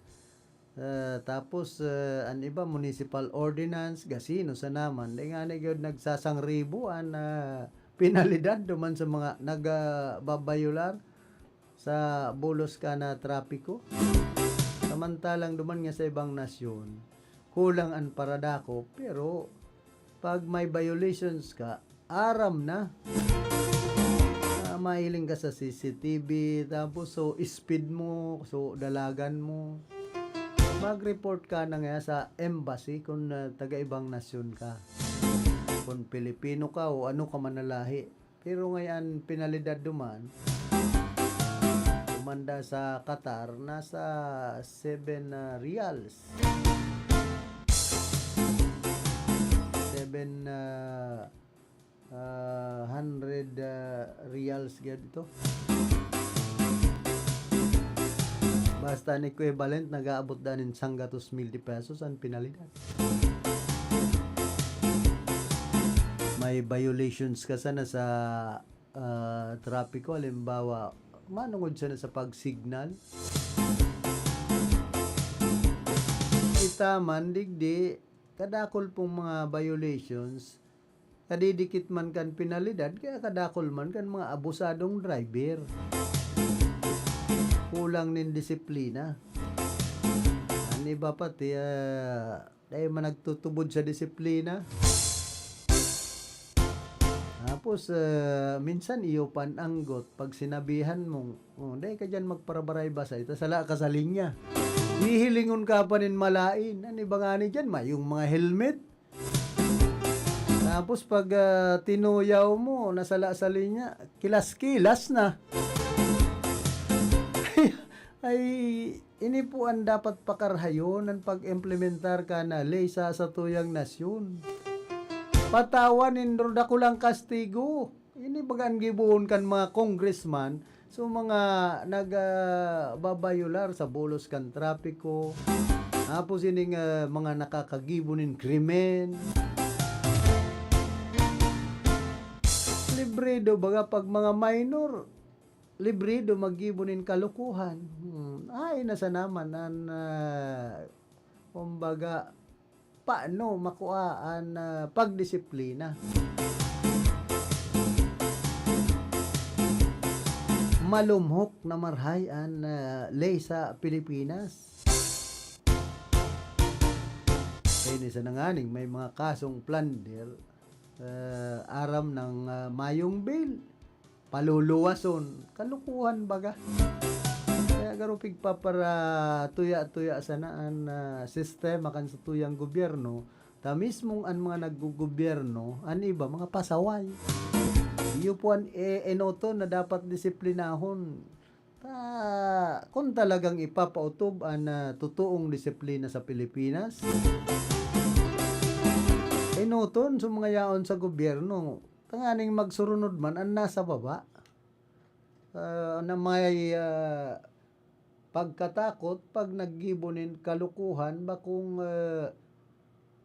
ah, tapos, ah, an iba, municipal ordinance, gasino sa naman. Dai ngani gyud nagsasangribo an, ah, penalidad duman sa mga nag, ah, babayular sa bulos ka na trapiko. Samantalang duman nga sa ibang nasyon, kulang an paradakop, pero pag may violations ka, aram na. Ah, mahiling ka sa C C T V, tapos so speed mo, so dalagan mo. Mag-report ka na nga sa embassy kung, ah, taga ibang nasyon ka. Kung Pilipino ka o ano ka man na lahi. Pero ngayon, penalidad duman, tumanda sa Qatar, nasa seven, ah, reals. Seven, ah, ah, hundred, ah, reals gyud ito. Basta an equivalent, nag-aabot daa nin sanggatos mil de pesos an penalidad. May violations ka sana sa, ah, trapiko, halimbawa, manungod sana sa pag-signal. Kita man, digdi, kadakul pong mga violations, kadidikit man kan penalidad, kaya kadakul man kan mga abusadong driver. Kulang nin disiplina. An iba pati, ah, dai man nagtutubod sa disiplina. Tapos, ah, minsan iyo pa an anggot pag sinabihan mong, "Oh, dai ka diyan magparabaray basa, ita sala ka sa linya." Hihilingon ka pa nin malain. An iba ngani diyan, mayong mga helmet. Tapos pag, ah, tinuyaw mo, nasala sa linya, kilas-kilas na. Ay, ini po an dapat pakarhayon, an pag-implementar kan ley sa satuyang nasyon. Patawan nin dakulang kastigo. Ini baga an gibohon kan mga congressman, so mga nag, ah, babayular sa bulos kan trapiko. Tapos ining, ah, mga nakakagibo nin krimen. Libre do baga pag mga minor, libre do maggibo nin kalokohan. Hmm, ay, nasa naman an, ah, kumbaga, paano makua an, ah, pagdisiplina? Malumhok na marahay an, ah, ley sa Pilipinas. Kaya ni sa nanganing may mga kasong plunder, ah, aram ng, ah, mayong bail, paluluwason, kalukuhan baga. Kaya Nagaro pigpaparatuya-tuya sana an, ah, sistema kan satuyang gobyerno, ta mismong an mga naggogobyerno, an iba, mga pasaway. Iyo po an, eh, enoton na dapat disiplinahon. Ta, kung talagang ipapautob an, ah, totoong disiplina sa Pilipinas, enoton sa mga yaon sa gobyerno, tanganing magsurunod man an nasa baba. Ah, na may, ah, pagkatakot pag naggibo nin kalokohan, bakong, ah,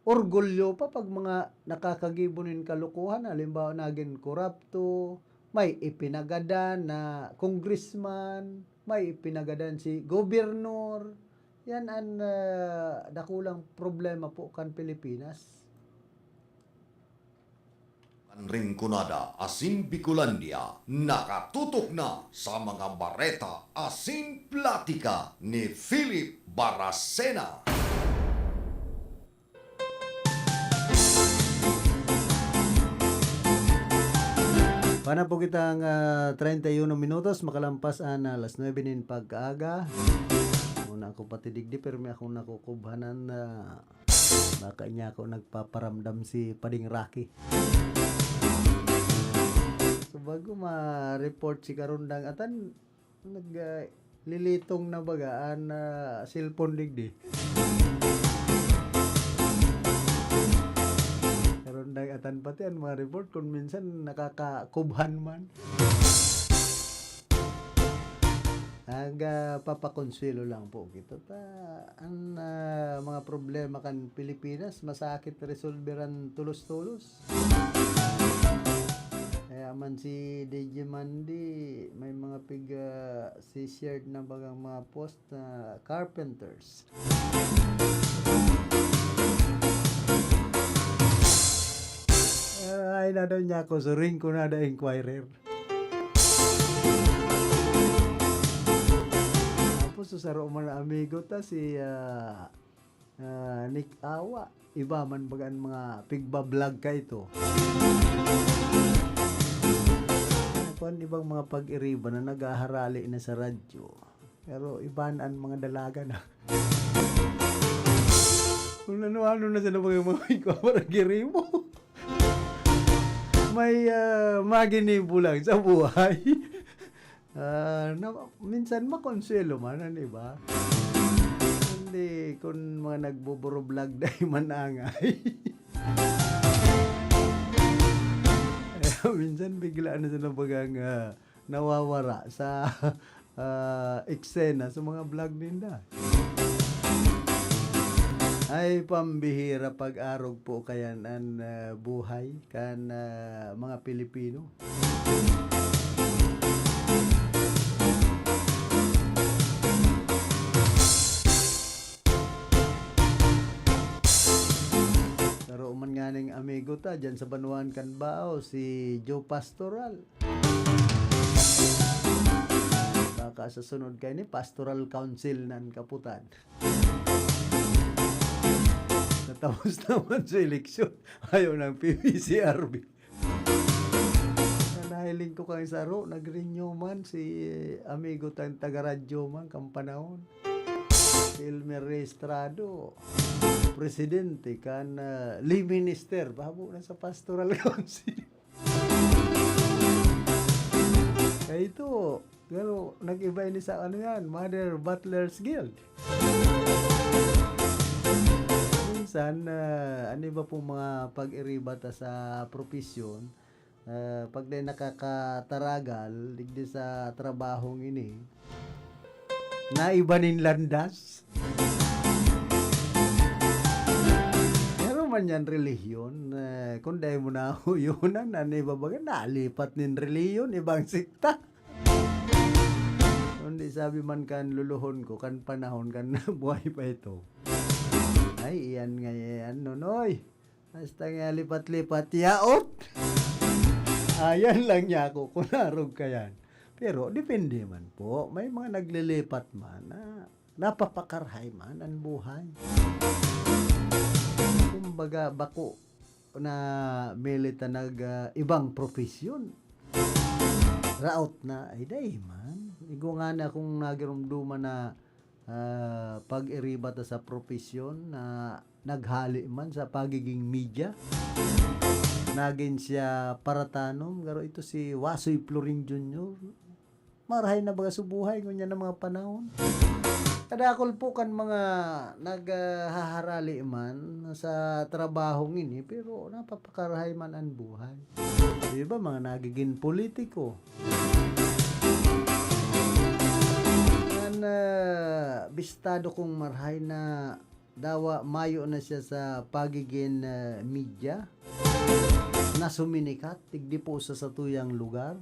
orgulyo pa pag mga nakakagibo nin kalokohan. Halimbawa, nagin korapto, may ipinagadan na congressman, may ipinagadan si gobernador. Yan an, ah, dakulang problema po kan Pilipinas. An Rinconada asin Bicolandia nakatutok na sa mga bareta asin platika ni Philip Baracena. Pana po kitang, ah, treinta y uno minutos, makalampas an, ah, alas nuebe nin pagkaaga. Muna ako pati digdi, pero may akong nakukubhanan na baka niya ako nagpaparamdam si Pading Rocky. So, bago ma-report si Karundang Atan, nag, ah, lilitong na baga an, ah, cellphone digdi. Karundang Atan pati an mga report, kung minsan nakakakubhan man. Nag, ah, papakonswelo lang po kita ta an, ah, mga problema kan Pilipinas, masakit resolberan tolos-tolos. Kaya man si D J Mandy, may mga pig, ah, si shared na bagang mga post na carpenters. Ah, ay, na daw niya ako, suring ko na da inquirer. Tapos, sa saro man na amigo ta, si, ah, ah, Nick Awa. Iba man baga an mga pigbablog ka ito. Ako an ibang mga pag-iriba na naghaharali na sa radyo. Pero iba na an mga dalaga na. Kung ano-ano na sila mga, mga pigbablog, iribo. May, ah, maginibo lang sa buhay. Ah, na, minsan makonsuelo man an iba. Hindi, kun mga nagboborovlog dai man angay. Kaya minsan bigla na sila bagang, ah, nawawara sa, ah, eksena sa mga vlog ninda. Ay, pambihira pag-arog po kayan an, ah, buhay kan, ah, mga Pilipino. Saro man nganing amigo ta, dyan sa banwaan kan Bao, si Joe Pastoral. Baka sa sunod kayo ni Pastoral Council nan kaputan. Natapos naman sa eleksyon. Ayaw ng P B C R B. Nahiling ko kay saro, nag-renew man si amigo tang taga-radyo man, kan panahon. Si Elmer Reestrado, presidente kan, ah, lay minister, babo na sa pastoral council. Kaya ito, pero nag-iba ini sa ano yan, Mother Butler's Guild. Minsan, ah, ano iba pong mga pag-iriba ta sa propesyon, ah, pag dai nakakataragal, digdi sa trabahong ini, naiba nin landas. Pero man yan relihiyon, eh, kung dai mo nahuyonan, ano iba baga, nalipat nin relihiyon, ibang sikta. Kundi sabi man kan luluhon ko, kan panahon kan buhay pa ito, "Ay, iyan nga yan, Nonoy. Basta nga lipat-lipat, yaot." Ayan lang niya ako, kunarog ka yan. Pero depende man po. May mga naglilipat man na napapakarahay man ang buhay. Kumbaga, bako na milita nag, ah, ibang profesyon. Raot na, ay, dai man. Igwa ngani akong nagiromdoman na, ah, pag-iriba ta sa propesyon na naghale man sa pagiging media. Nagin siya paratanom, garo ito si Wasoy Florin Junior. Marahay na baga sa buhay ngunyan na mga panahon. Kadakul po kan mga naghaharali man sa trabahong ini, pero napapakarahay man an buhay. Di ba, mga nagiging politiko? An, ah, bistado kong marahay na dawa mayo na siya sa pagiging, ah, media na suminikat, digdi po sa satuyang lugar,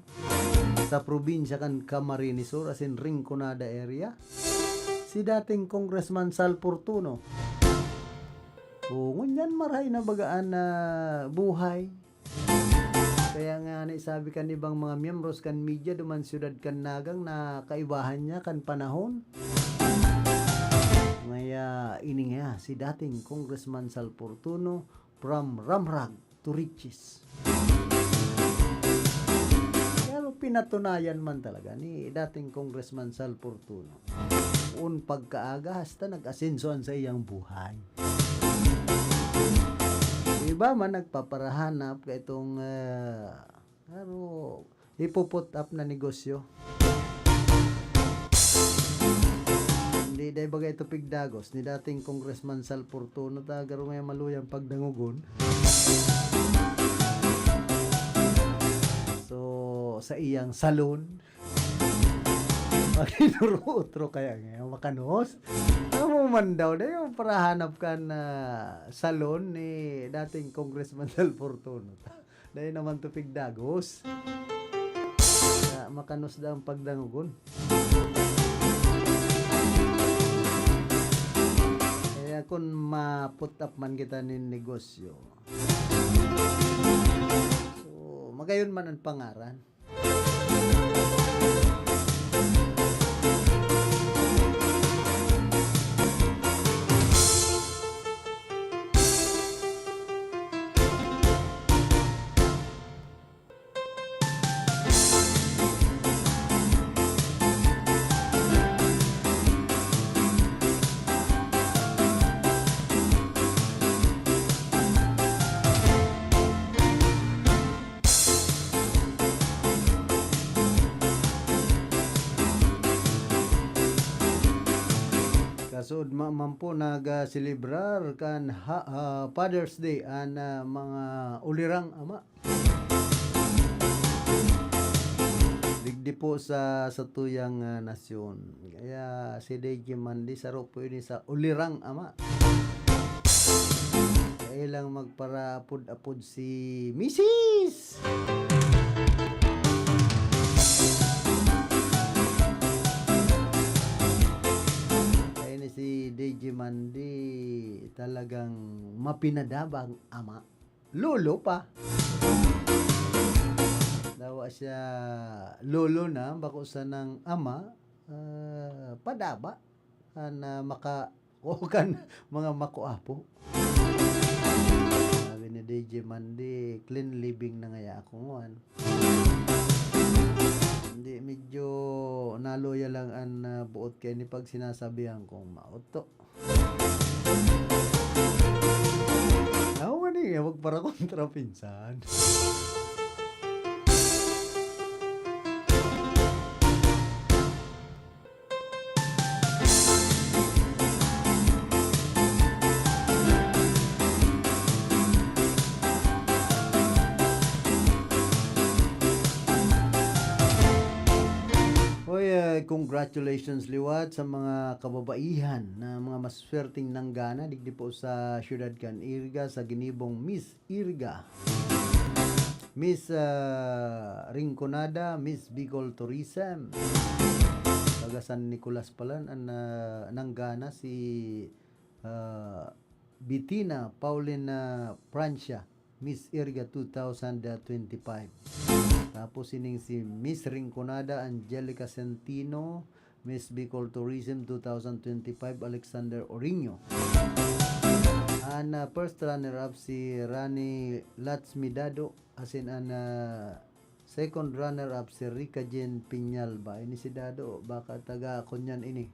sa probinsya kan Camarines Sur, asin Rinconada area, si dating Congressman Sal Fortuno. O, ngunyan marahay na baga an, ah, buhay. Kaya nga ni sabi kan ibang mga miyembros kan media duman siyudad kan Nagang na kaibahan niya kan panahon. Ngaya ini nga si dating Congressman Sal Fortuno from ramrag to riches. Pero pinatunayan man talaga ni dating Congressman Sal Fortuno. Poon pagkaaga hasta nag-asenso an saiyang buhay. Iba man nagpaparahanap kaitong, ah, ano, ipo-put up na negosyo. Hindi, dai baga ito pigdagos ni dating Congressman Sal Fortuno, ta garo ngayon maluyang pagdangogon. So, sa iyang salon, pag otro kaya ngayon, makanos? Ano mo man daw, na yung parahanap ka na salon ni dating Congressman Sal Fortuno. Dai naman tupig dagos. Kaya makanos daw ang pagdangogon. Kaya kun ma-put up man kita nin negosyo, so, magayon man ang pangaran. Kasuodma man po, nagaselebrar kan ha-, ah, Father's Day an, ah, mga ulirang ama. Digdi po sa satuyang, ah, nasyon. Kaya si D J Mandy, saro po ini sa ulirang ama. Kaya lang magparaapod-apod si Misis! Kaya ni si D J Mandy talagang mapinadabang ama. Lolo pa. Dawa siya lolo na, bako sanang ama, ah, padaba. Kan, ah, maka-, o kan mga makuapo. Sabi ni D J Mandy, "Clean living na ngaya ako nguan." Hindi, medyo naluya lang an, ah, buot kaya ni pag sinasabihan kong maoto. Ako nga ni, magparakontra pinsan. Hoy, eh, congratulations liwat sa mga kababaihan na mga maswerteng nanggana digdi po sa siyudad kan Iriga sa ginibong Miss Iriga. Miss, ah, Rinconada, Miss Bicol Tourism. Taga San Nicolas pala, an, ah, nanggana si, ah, Bettina Paulina Francia, Miss Iriga two thousand twenty-five. Tapos sining si Miss Rinconada, Angelica Centino, Miss Bicol Tourism two thousand twenty-five, Alexander Oriño. An, ah, first runner-up si Rani Latsmidado, asin an, ah, Second runner-up si Rica Jean Piñalba. Ini si Dado, baka taga Cunyan ini.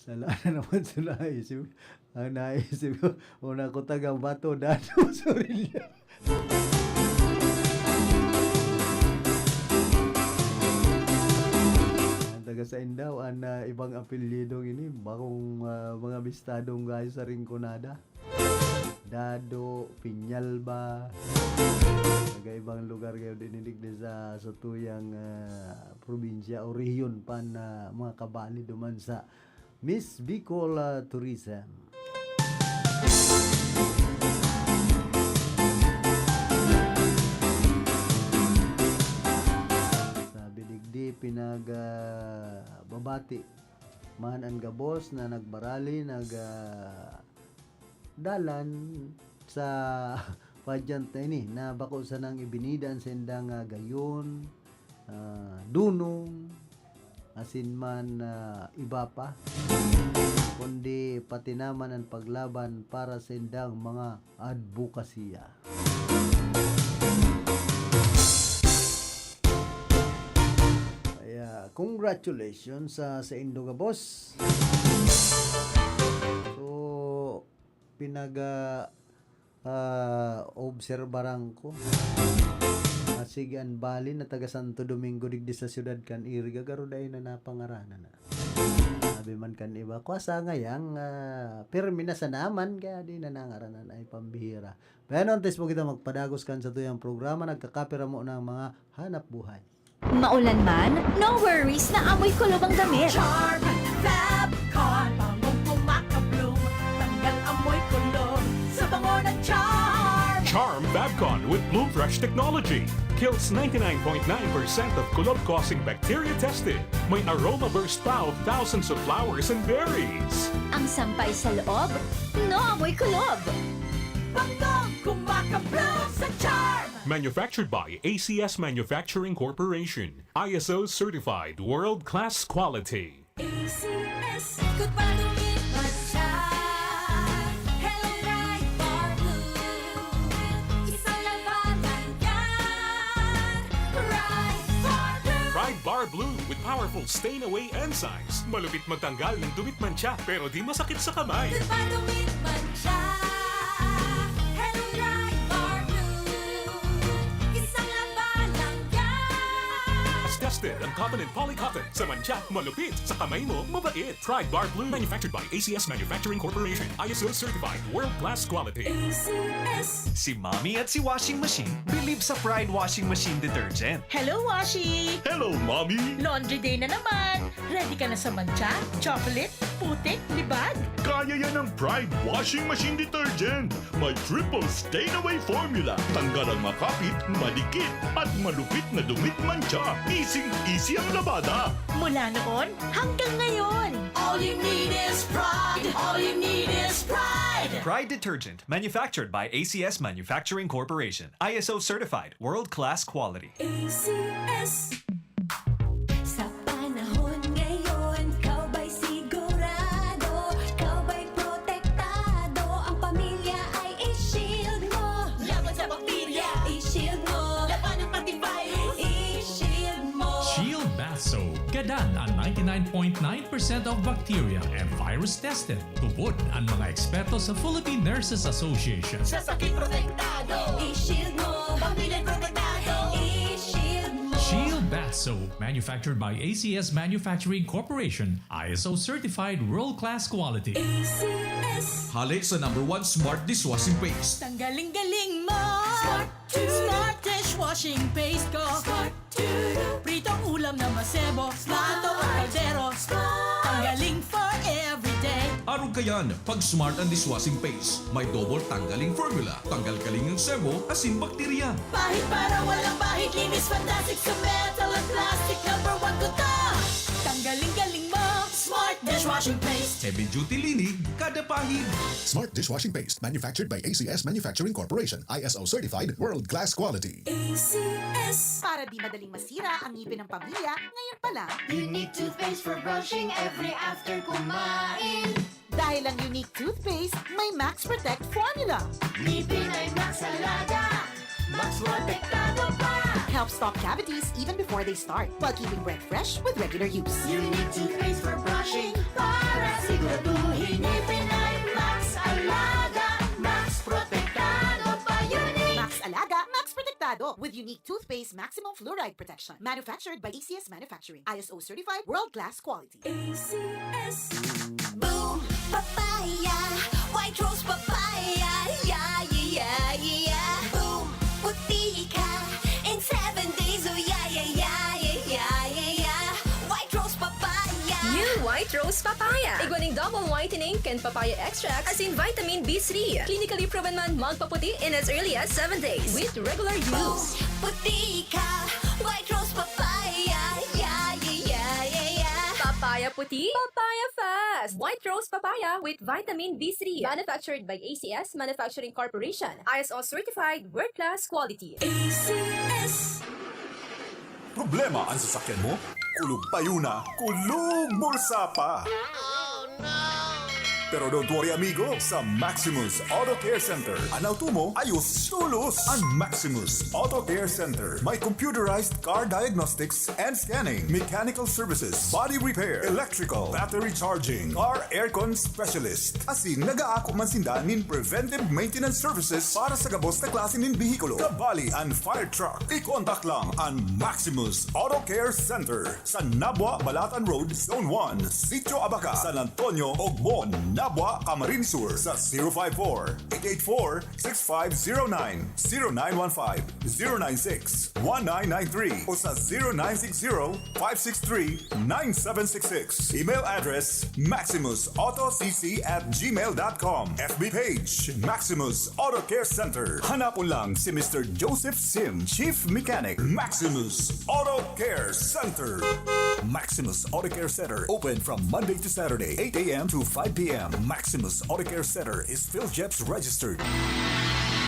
Sala na naman sa naisip. Ang naisip ko, una ko taga Bato, Dado, Sorillo. Ang taga sa Indao, ang, ah, ibang apelyidong ini, bakong, ah, mga bistadong gayo sa Rinconada. Dado, Piñalba, taga ibang lugar kayo dinidigdi sa, sa tuyang, ah, probinsya o rehiyon pa na mga kabali duman sa Miss Bicol, ah, Tourism. Sabi digdi, pinag, ah, babati man an gabos na nagbarali, nag, ah, dalan sa pageant na ini, na bako sanang ibinida an saindang, ah, gayon, ah, dunong, asin man, ah, iba pa, kundi pati naman an paglaban para saindang mga adbokasya. Kaya, congratulations sa, sa indo gabos. So, pinag, ah, ah, obserbaran ko. Ah, sige, an bali na taga Santo Domingo, digdi sa siyudad kan Iriga, garo dai na napangaranan na. Sabi man kan iba, "Kwa sa ngayang, ah, pirmi na sa naman, kaya di na nangaranan ay pambihira." Pero antes po kita magpadagos kan sa tuyang programa, nagkakapira mo ng mga hanap buhay. Maulan man, no worries na amoy kulob ang damit. Charm Fab Con, bangong kumakabloom, tanggal amoy kulob sa bango ng Charm. Charm Fab Con with Bloom Fresh technology kills ninety-nine point nine percent of kulob-causing bacteria tested. May aroma burst pa of thousands of flowers and berries. Ang sampay sa loob, no amoy kulob. Bangong kumakabloom sa Charm. Manufactured by A C S Manufacturing Corporation. I S O certified world-class quality. A C S, good pa rin man siya. Hello, Pride Bar Blue. Isang labanan yan. Pride Bar Blue. Pride Bar Blue with powerful stain away enzymes. Malupit magtanggal ng dumit mantsa, pero di masakit sa kamay. Good pa rin man siya. Hello, Pride Bar Blue. Isang labanan yan. Tested ang cotton and polycotton. Sa mantsa, malupit. Sa kamay mo, mabait. Pride Bar Blue. Manufactured by A C S Manufacturing Corporation. I S O certified. World class quality. A C S. Si Mommy at si Washing Machine believe sa Pride Washing Machine Detergent. Hello, Washi! Hello, Mommy! Laundry day na naman! Ready ka na sa mantsa, chocolate, putik, libag? Kaya yan ng Pride Washing Machine Detergent. May triple stain away formula. Tanggal ang makapit, madikit, at malupit na dumit mantsa. Easy-easy ang labada. Mula noon hanggang ngayon. All you need is Pride. All you need is Pride. Pride Detergent, manufactured by A C S Manufacturing Corporation. I S O certified, world-class quality. A C S. Sa panahon ngayon, ikaw ba'y sigurado? Ikaw ba'y protektado? Ang pamilya ay i-shield mo. Laban sa bakterya, i-shield mo. Labanan pati virus, i-shield mo. Shield Bath Soap. Gadan ang ninety-nine point nine percent of bacteria and virus tested. Tubod ang mga eksperto sa Philippine Nurses Association. Sa sakit protektado, i-shield mo. Pamilya protektado, i-shield mo. Shield Bath Soap, manufactured by A C S Manufacturing Corporation, I S O certified world-class quality. A C S. Hale sa number one smart dishwashing paste. Tanggaling-galing mo. Smart. Smart dishwashing paste ko. Smart. Pritong ulam na masebo. Smart. Plato o kaldero. Smart. Tanggaling for everyday. Arog kayan, pag Smart ang dishwashing paste. May double tanggaling formula. Tanggal galing ang sebo, asin bakterya. Pahid para walang bahid. Linis fantastic sa metal at plastic. Number one ko to. Tanggaling-galing mo. Smart dishwashing paste. Heavy duty linig, kada pahid. Smart dishwashing paste. Manufactured by A C S Manufacturing Corporation. I S O certified, world class quality. A C S. Para di madaling masira ang ngipin ng pamilya, ngayon pa lang. Unique toothpaste for brushing every after kumain. Dahil ang Unique toothpaste may Max Protect formula. Ngipin ay Max Alaga, Max Protektado, Helps stop cavities even before they start, while keeping breath fresh with regular use. Unique toothpaste for brushing para siguraduhin. Ngipin ay Max Alaga, Max Protektado pa, Unique. Max Alaga, Max Protektado, with Unique Toothpaste Maximum Fluoride Protection. Manufactured by A C S Manufacturing. I S O certified, world-class quality. A C S. Boom! Papaya! White Rose Papaya! Yeah, yeah, yeah, yeah! Boom! Puti ka in seven days! Oh, yeah, yeah, yeah, yeah, yeah, yeah, yeah! White Rose Papaya! New White Rose Papaya. Igwa nin double whitening kan papaya extract, asin vitamin B three. Clinically proven man magpaputi in as early as seven days with regular use. Boom! Puti ka! White Rose Papaya! Yeah, yeah, yeah, yeah, yeah! Papaya puti, papaya fast! White Rose Papaya with vitamin B three. Manufactured by A C S Manufacturing Corporation. I S O certified, world-class quality. A C S. Problema an sasakyan mo? Kulog payo na, kulog bulsa pa! Pero don't worry, amigo. Sa Maximus Auto Care Center, an auto mo, ayos, tolos! An Maximus Auto Care Center may computerized car diagnostics and scanning, mechanical services, body repair, electrical, battery charging, car aircon specialist. Asin nag-aako man sinda nin preventive maintenance services para sa gabos na klase nin behikulo, kabali an fire truck. I-contact lang an Maximus Auto Care Center sa Nabua, Balatan Road, Zone one, Sitio Abaca, San Antonio, Ogmon, Nabua, Camarines Sur, sa zero five four, eight eight four, six five zero nine, zero nine one five, zero nine six, one nine nine three, o sa zero nine six zero, five six three, nine seven six six. Email address, maximus auto c c at gmail dot com. F B page, Maximus Auto Care Center. Hanapon lang si Mister Joseph Sim, Chief Mechanic, Maximus Auto Care Center. Maximus Auto Care Center, open from Monday to Saturday, eight a m to five p m. Maximus Auto Care Center is PhilGEPS registered.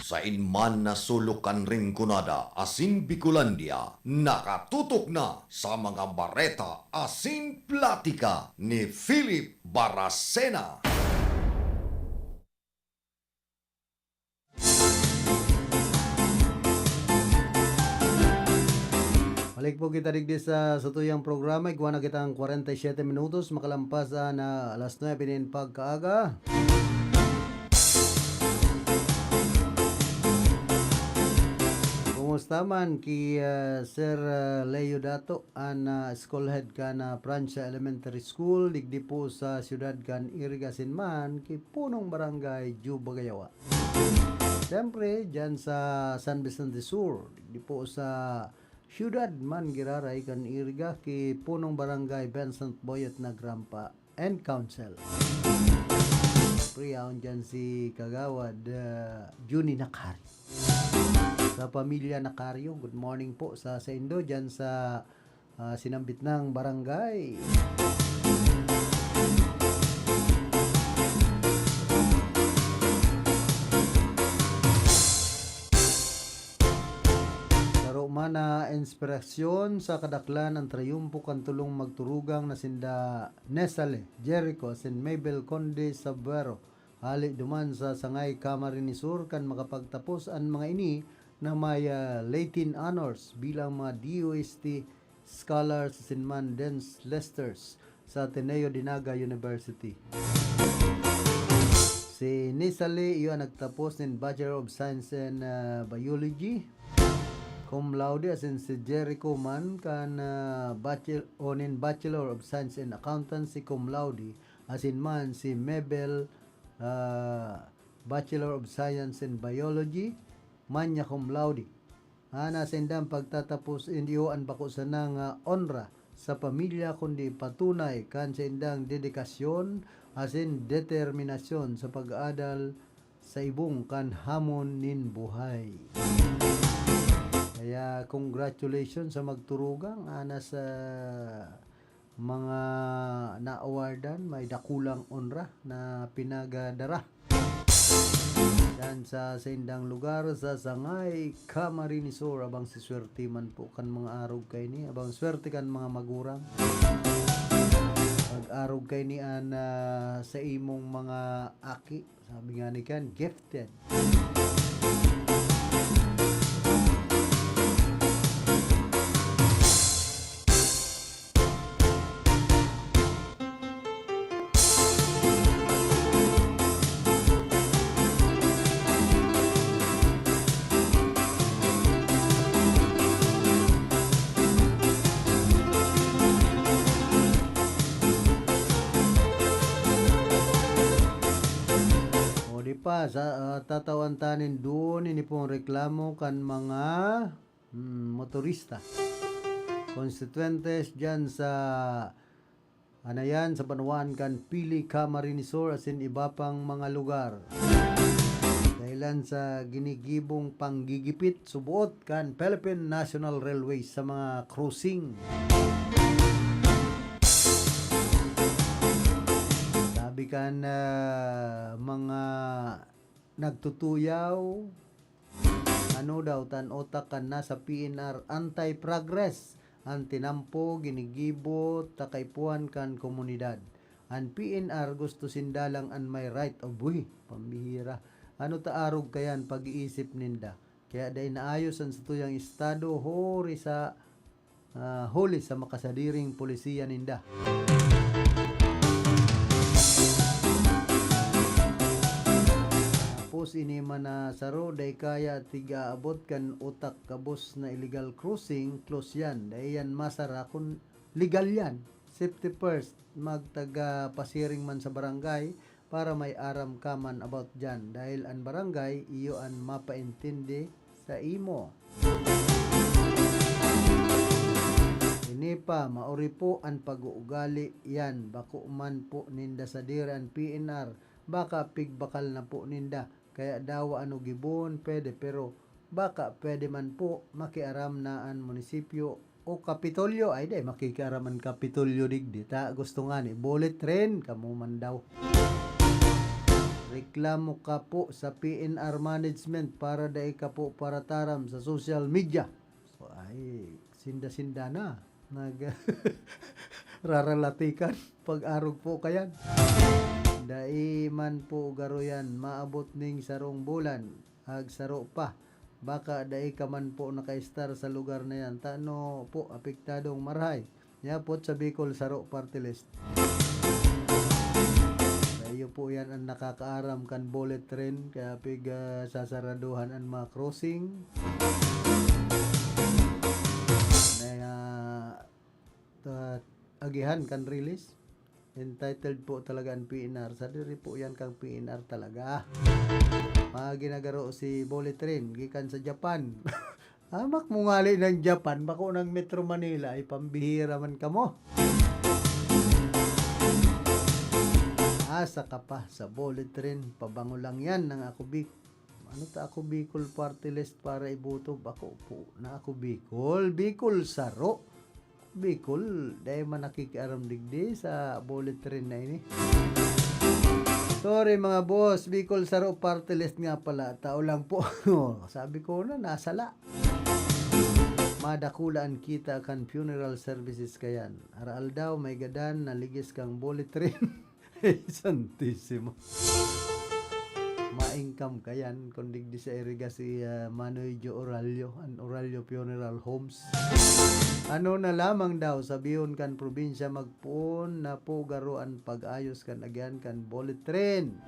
Sain man na sulok kan Rinconada asin Bicolandia, nakatutok na sa mga bareta asin platika ni Philip Baracena. Balik po kita digdi sa satuyang programa. Igwa na kitang kwarenta y siyete minutos makalampas na alas nuebe nin pagkaaga. Kumusta man ki, ah, Sir, ah, Leo Dato, an, ah, school head kan, ah, Francia Elementary School, digdi po sa siyudad kan Iriga asin man ki punong barangay Juba Gayawa. Siyempre, diyan sa San Vicente Sur, digdi po sa siyudad man giraray kan Iriga, ki punong barangay Vincent Boyet Nagrampa and Council. Siyempre, yaon dyan si Kagawad, ah, Junie Nacario. Sa pamilya Nacario, good morning po sa saindo dyan sa, ah, sinambit nang barangay. Saro man na inspirasyon sa kadaklan an triyumpo kan tolong magturugang na sinda Nesale Jericho asin Mabel Conde Sabuero, hale duman sa Sangay, Camarines Sur, kan makapagtapos an mga ini na may, ah, Latin honors bilang mga D O S T scholars asin man Dean's Listers sa Ateneo de Naga University. Si Nisali, iyo an nagtapos nin Bachelor of Science in, ah, Biology, cum laude, asin si Jericho man kan, ah, bachel-, o nin Bachelor of Science in Accountancy, cum laude, asin man si Mabel, ah, Bachelor of Science in Biology, magna cum laude. An saindang pagtatapos, iyo an bako sana nga onra sa pamilya, kundi patunay kan saindang dedikasyon asin determinasyon sa pag-adal sa ibong kan hamon nin buhay. Kaya, congratulations sa magturugang, ana sa mga na-awardan, may dakulang onra na pinagadara. Yan sa saindang lugar, sa Sangay, Camarines Sur. Abang si swerte man po kan mga arog kaini. Abang swerte kan mga magurang. Pag-arog kaini an, ah, sa imong mga aki. Sabi nga ni Ken, gifted. sa, ah, tatawan ta nin duon, ini pong reklamo kan mga, hmm, motorista. Konstituyentes diyan sa Anayan sa banwaan kan Pili, Camarines Sur, asin iba pang mga lugar. Dahilan sa ginigibong panggigipit suboot kan Philippine National Railways sa mga crossing. Sabi kan, ah, mga nagtutuyaw, ano daw, ta an utak kan nasa P N R, anti-progress an tinampo, ginigibo ta kaipuhan kan komunidad. An P N R gusto sinda lang an may right of way. Pambihira. Ano ta arog kayan pag-iisip ninda? Kaya dai naayos an satuyang estado, huri sa, ah, huli sa makasadiring polisiya ninda. Tapos ini man na saro, dai kaya tig-aabot kan utak gabos na illegal crossing, close yan. Dai yan masara kun legal yan. Safety first, magtaga pasiring man sa barangay para may aram ka man about dyan. Dahil an barangay, iyo an mapaintindi sa imo. Ini pa, maori po an pag-uugali yan. Bako man po ninda sadiri an P N R, baka pigbakal na po ninda. Kaya dawa ano gibon, pwede, pero baka pwede man po makiaram na an munisipyo o Kapitolyo. Ay, di, makikiaram an Kapitolyo digdi. Ta, gusto nga ni bullet train, kamo man daw. Reklamo ka po sa P N R management para dai ka po parataram sa social media. So, ay, sinda-sinda na. Nag-, raralatikan. Pag-arog po kayan. Dai man po garo yan. Maabot ning sarong bulan. Ag saro pa. Baka dai ka man po nakaistar sa lugar na yan. Tano po, apektadong marahay. Yapot sa Bicol Saro Party List. Sa iyo po yan ang nakakaaram kan bullet train, kaya pig, ah, sasaraduhan ang mga crossing. Na, ah, ta-, agihan kan release. Entitled po talaga ang P N R. Sadiri po yan kang P N R talaga. Mga ginagaro si bullet train, gikan sa Japan. Amak mo ngali ng Japan, bako ng Metro Manila, ay pambihira man kamo. Asa ka pa sa bullet train, pabango lang yan ng ako Bic-, ano ta ako Bicol Party List para iboto, bako po na ako Bicol, Bicol Saro. Bicol, dai man nakikiaram digdi sa bullet train na ini. Sorry, mga boss, Bicol Saro Party List nga pala, tao lang po. Sabi ko na, nasala. Madakula an kita kan funeral services kayan. Araaldaw, may gadan, naligis kang bullet train. Santisimo. Ma-income kayan kung digdi sa iriga si, ah, Manoy Jo Oralio, an Oralio Funeral Homes. Ano na lamang daw, sabihon kan probinsya magpoon na po garo an pag-ayos kan agihan kan bullet train.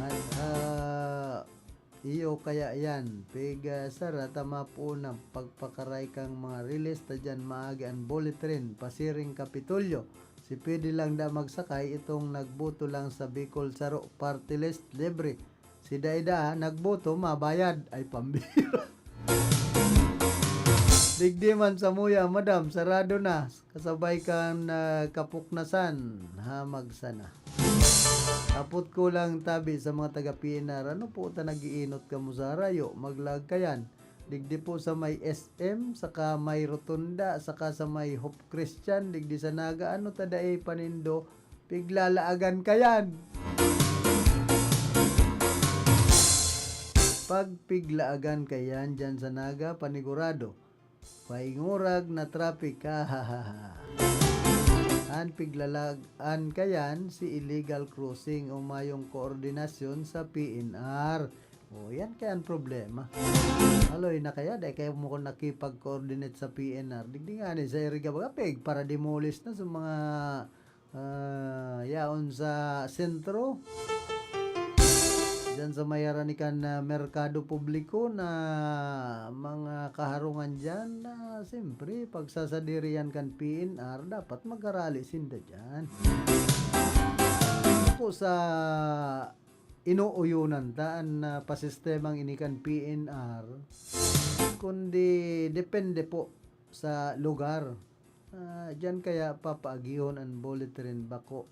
At, ah, Iyo kaya yan, pig, ah, sara ta mapoon na pagpakaray kang mga release ta dyan maagi an bullet train, pasiring Kapitolyo. Si pwede lang da magsakay itong nagboto lang sa Bicol Saro Party List, libre. Si Daida, nagboto, mabayad. Ay, pambira. Digdi man sa muya, madam, sarado na. Kasabay kan, ah, kapuknasan, hamag sana. Apot ko lang tabi sa mga taga P N R, ano po ta nag-iinot kamo sa harayo? Maglaag kayan. Digdi po sa may S M, saka may Rotunda, saka sa may Hope Christian, digdi sa Naga, ano ta dai panindo? Piglalaagan kayan. Pag piglaagan kayan dyan sa Naga, panigurado. Paingurag na traffic, kahahaha. An piglalag-an kayan si illegal crossing o mayong koordinasyon sa P N R. O, yan kaya ang problema. Aloy na kaya, dai kayo mo kung nakipag-coordinate sa P N R. Digdi nga ni sa iriga, baga, pig, para demolish na sa mga Ah, yaon sa sentro. Diyan sa may harani kan, ah, merkado publiko na mga kaharungan diyan, na siyempre, pagsasadirihan kan P N R, dapat magarali sinda diyan. Ako sa inuuyonan ta an, ah, pasistemang ini kan P N R, kundi depende po sa lugar. Ah, diyan kaya papaagihon an bullet train, bako.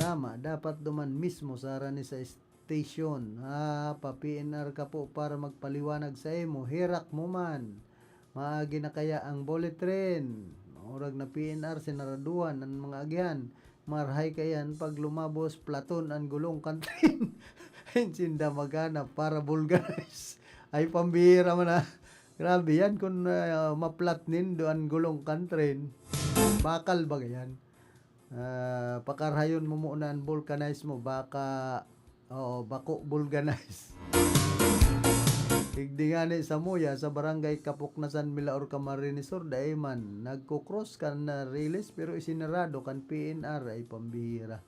Tama, dapat duman mismo sa harani sa station. Ah, pa-P N R ka po para magpaliwanag sa imo. Herak mo man. Maagi na kaya ang bullet train. Maurag na P N R sinaraduhan an mga agihan. Marahay kaiyan pag lumabos, platon an gulong kan train. Ayon sinda maghanap para vulgarize. Ay, pambihira man, ah. Grabe yan kun, ah, maplat nindo an gulong kan train. Bakal baga yan. Ah, pakarhayon mo muna an vulcanize mo, baka, oo, bako vulcanize. Digdi ngani sa Muya, sa Barangay Kapuknasan, Milaor, Camarines Sur, dai man. Nagko-cross kan, ah, Riles, pero isinarado kan P N R, ay pambihira.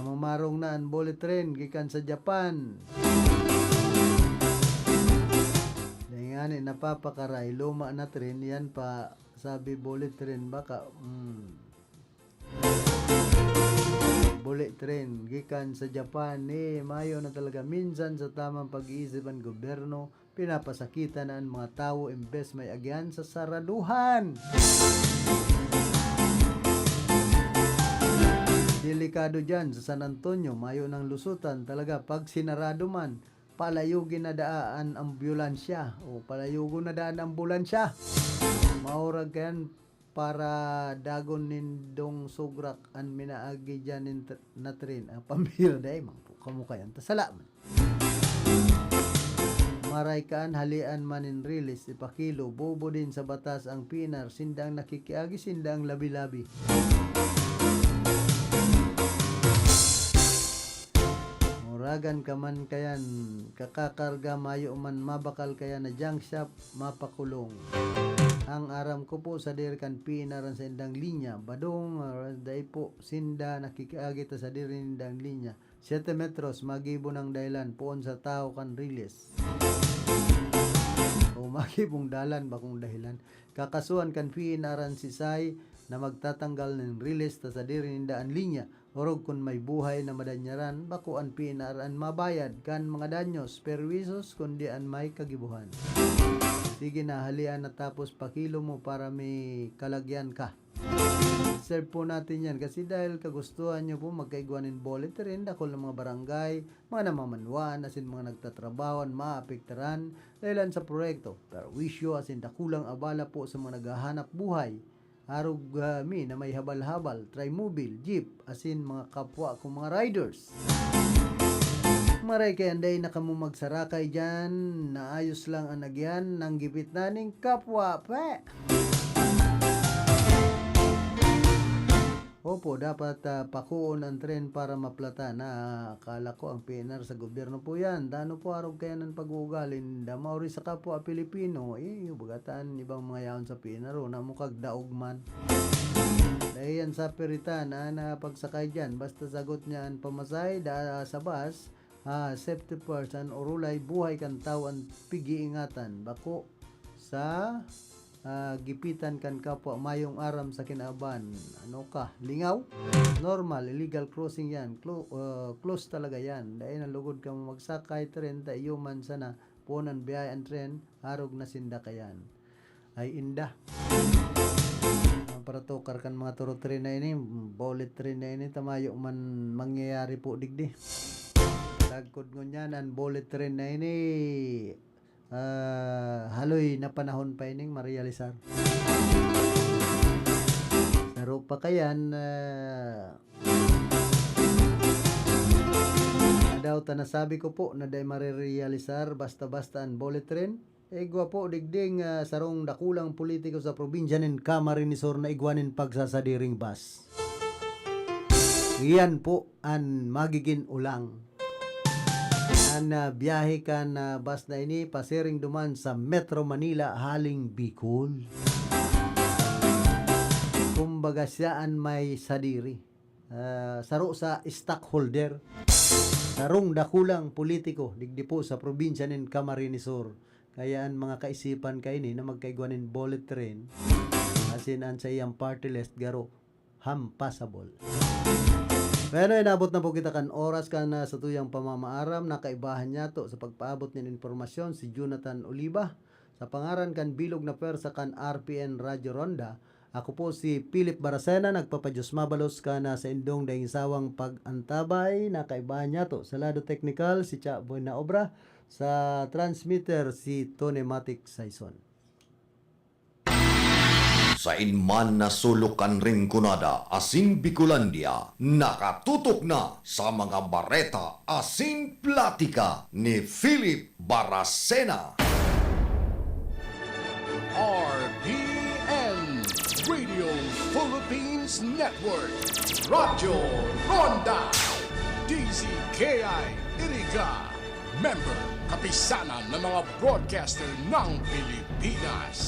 Namamarong na an bullet train gikan sa Japan. Dai ngani napapakaray, luma na train, yan pa, sabi bullet train, baka, mm. Bullet train gikan sa Japan, eh, mayo na talaga. Minsan sa tamang pag-iisip an gobyerno, pinapasakitan na an mga tawo imbes may agihan sa saraduhan. Delikado diyan sa San Antonio, mayo nang lusutan talaga pag sinarado man, palayogi na daa an ambulansya o palayogon na daa an ambulansya. Maurag kayan para dagon nindong sugrak an minaagi diyan nin tr-, na train. Ah, pambihira dai, mangko kamo kayan ta sala man. Maray kaan, halian man nin Riles, ipakilo, bobo din sa batas ang P N R, sinda ang nakikiagi, sinda ang labi-labi. Muragan ka man kayan, kakakarga, mayo man mabakal kayan na junk shop, mapakulong. Ang aram ko po, sadiri kan P N R an saindang linya, badong, ah, dai po sinda nakikiagi ta sadiri nindang linya. Siete metros, magibo nang dahilan, poon sa tawo kan Riles. O magibong dalan, bakong dahilan. Kakasuhan kan P N R an sisay na magtatanggal nin Riles ta sadiri ninda an linya. Orog kun may buhay na madanyaran, bako an P N R an mabayad kan mga danyos, perwisyon, kundi an may kagibohan. Sige na, halian na tapos pakilo mo para may kalagyan ka. Serve po natin yan kasi dahil kagustuhan nyo po magkaigwa nin bullet train, dakul na mga barangay, mga namamanwaan, asin mga nagtatrabaho an maapektaran dahilan sa proyekto. Perwisyo asin dakulang abala po sa mga naghahanap buhay. Arog, ah, mi na may habal-habal, trimobile, jeep, asin mga kapwa kong mga riders. Maray kay anday na kamo magsarakay diyan, naayos lang an agyan, nanggipit na ning kapwa, pe! Opo, dapat, ah, pakuon an tren para maplatan. Ah, akala ko ang P N R sa gobyerno po yan. Dano po arog kaya ng pag-uugali ninda. Mauri sa kapwa Pilipino, eh, bagatan ibang mga yaon sa P N R, oh, na mukag daog man. Dahil yan sa piritan, ah, na pagsakay dyan. Basta sagot niya ang pamasahe, da, sa bus, ah, safety first, an orolay buhay kan tawo an pig-iingatan. Bako sa, ah, gipitan kan kapwa, mayong aram sa kinaban. Ano ka? Lingaw? Normal, illegal crossing yan. Clo-, ah, close talaga yan. Dai na lugod ka magsakay tren, ta iyo man sana puon an biyahe an tren, arog na sinda kayan. Ay, inda. Ang paratukar kan mga turo tren na ini, bullet tren na ini, tamayo man mangyayari po digdi. Lagkod ngunyan, an bullet tren na ini, ah, haloy na panahon pa ining marealisar. Saro pa kayan, ah, daw ta nasabi ko po na dai marerealisar basta-basta an bullet train. Igwa po digding, ah, sarong dakulang politiko sa probinsya nin Camarines Sur na igwa nin pagsasadiring bus. Iyan po an magigin ulang. An, ah, biyahe kan, ah, bus na ini pasiring duman sa Metro Manila haling Bicol. Kumbaga, siya an may sadiri. ah, saro sa stockholder, sarong dakulang politiko digdi po sa probinsya nin Camarines Sur. Kaya an mga kaisipan kaini na magkaigwa nin bullet train, asin an saiyang party list garo hampasabol. Pero inabot na po kita kan oras kan, ah, satuyang pamamaaram na kaibahan niyato sa pagpaabot nin impormasyon si Jonathan Oliva. Sa pangaran kan bilog na pwersa kan R P N Radyo Ronda, ako po si Philip Baracena, nagpapadiyos mabalos kan, ah, saindong daing sawang pag-antabay na kaibahan niyato. Sa lado teknikal, si Cha Boy na obra, sa transmitter, si Tony Matic Saison. Sain man na sulok kan Rinconada asin Bicolandia, nakatutok na sa mga bareta asin platika ni Philip Baracena. R P N Radio Philippines Network, Radyo Ronda, D Z K I Iriga, member, Kapisanan ng mga Broadcaster ng Pilipinas.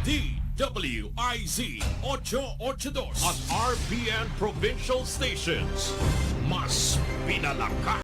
D W I Z ocho ocho dos at R P N Provincial Stations. Mas pinalakas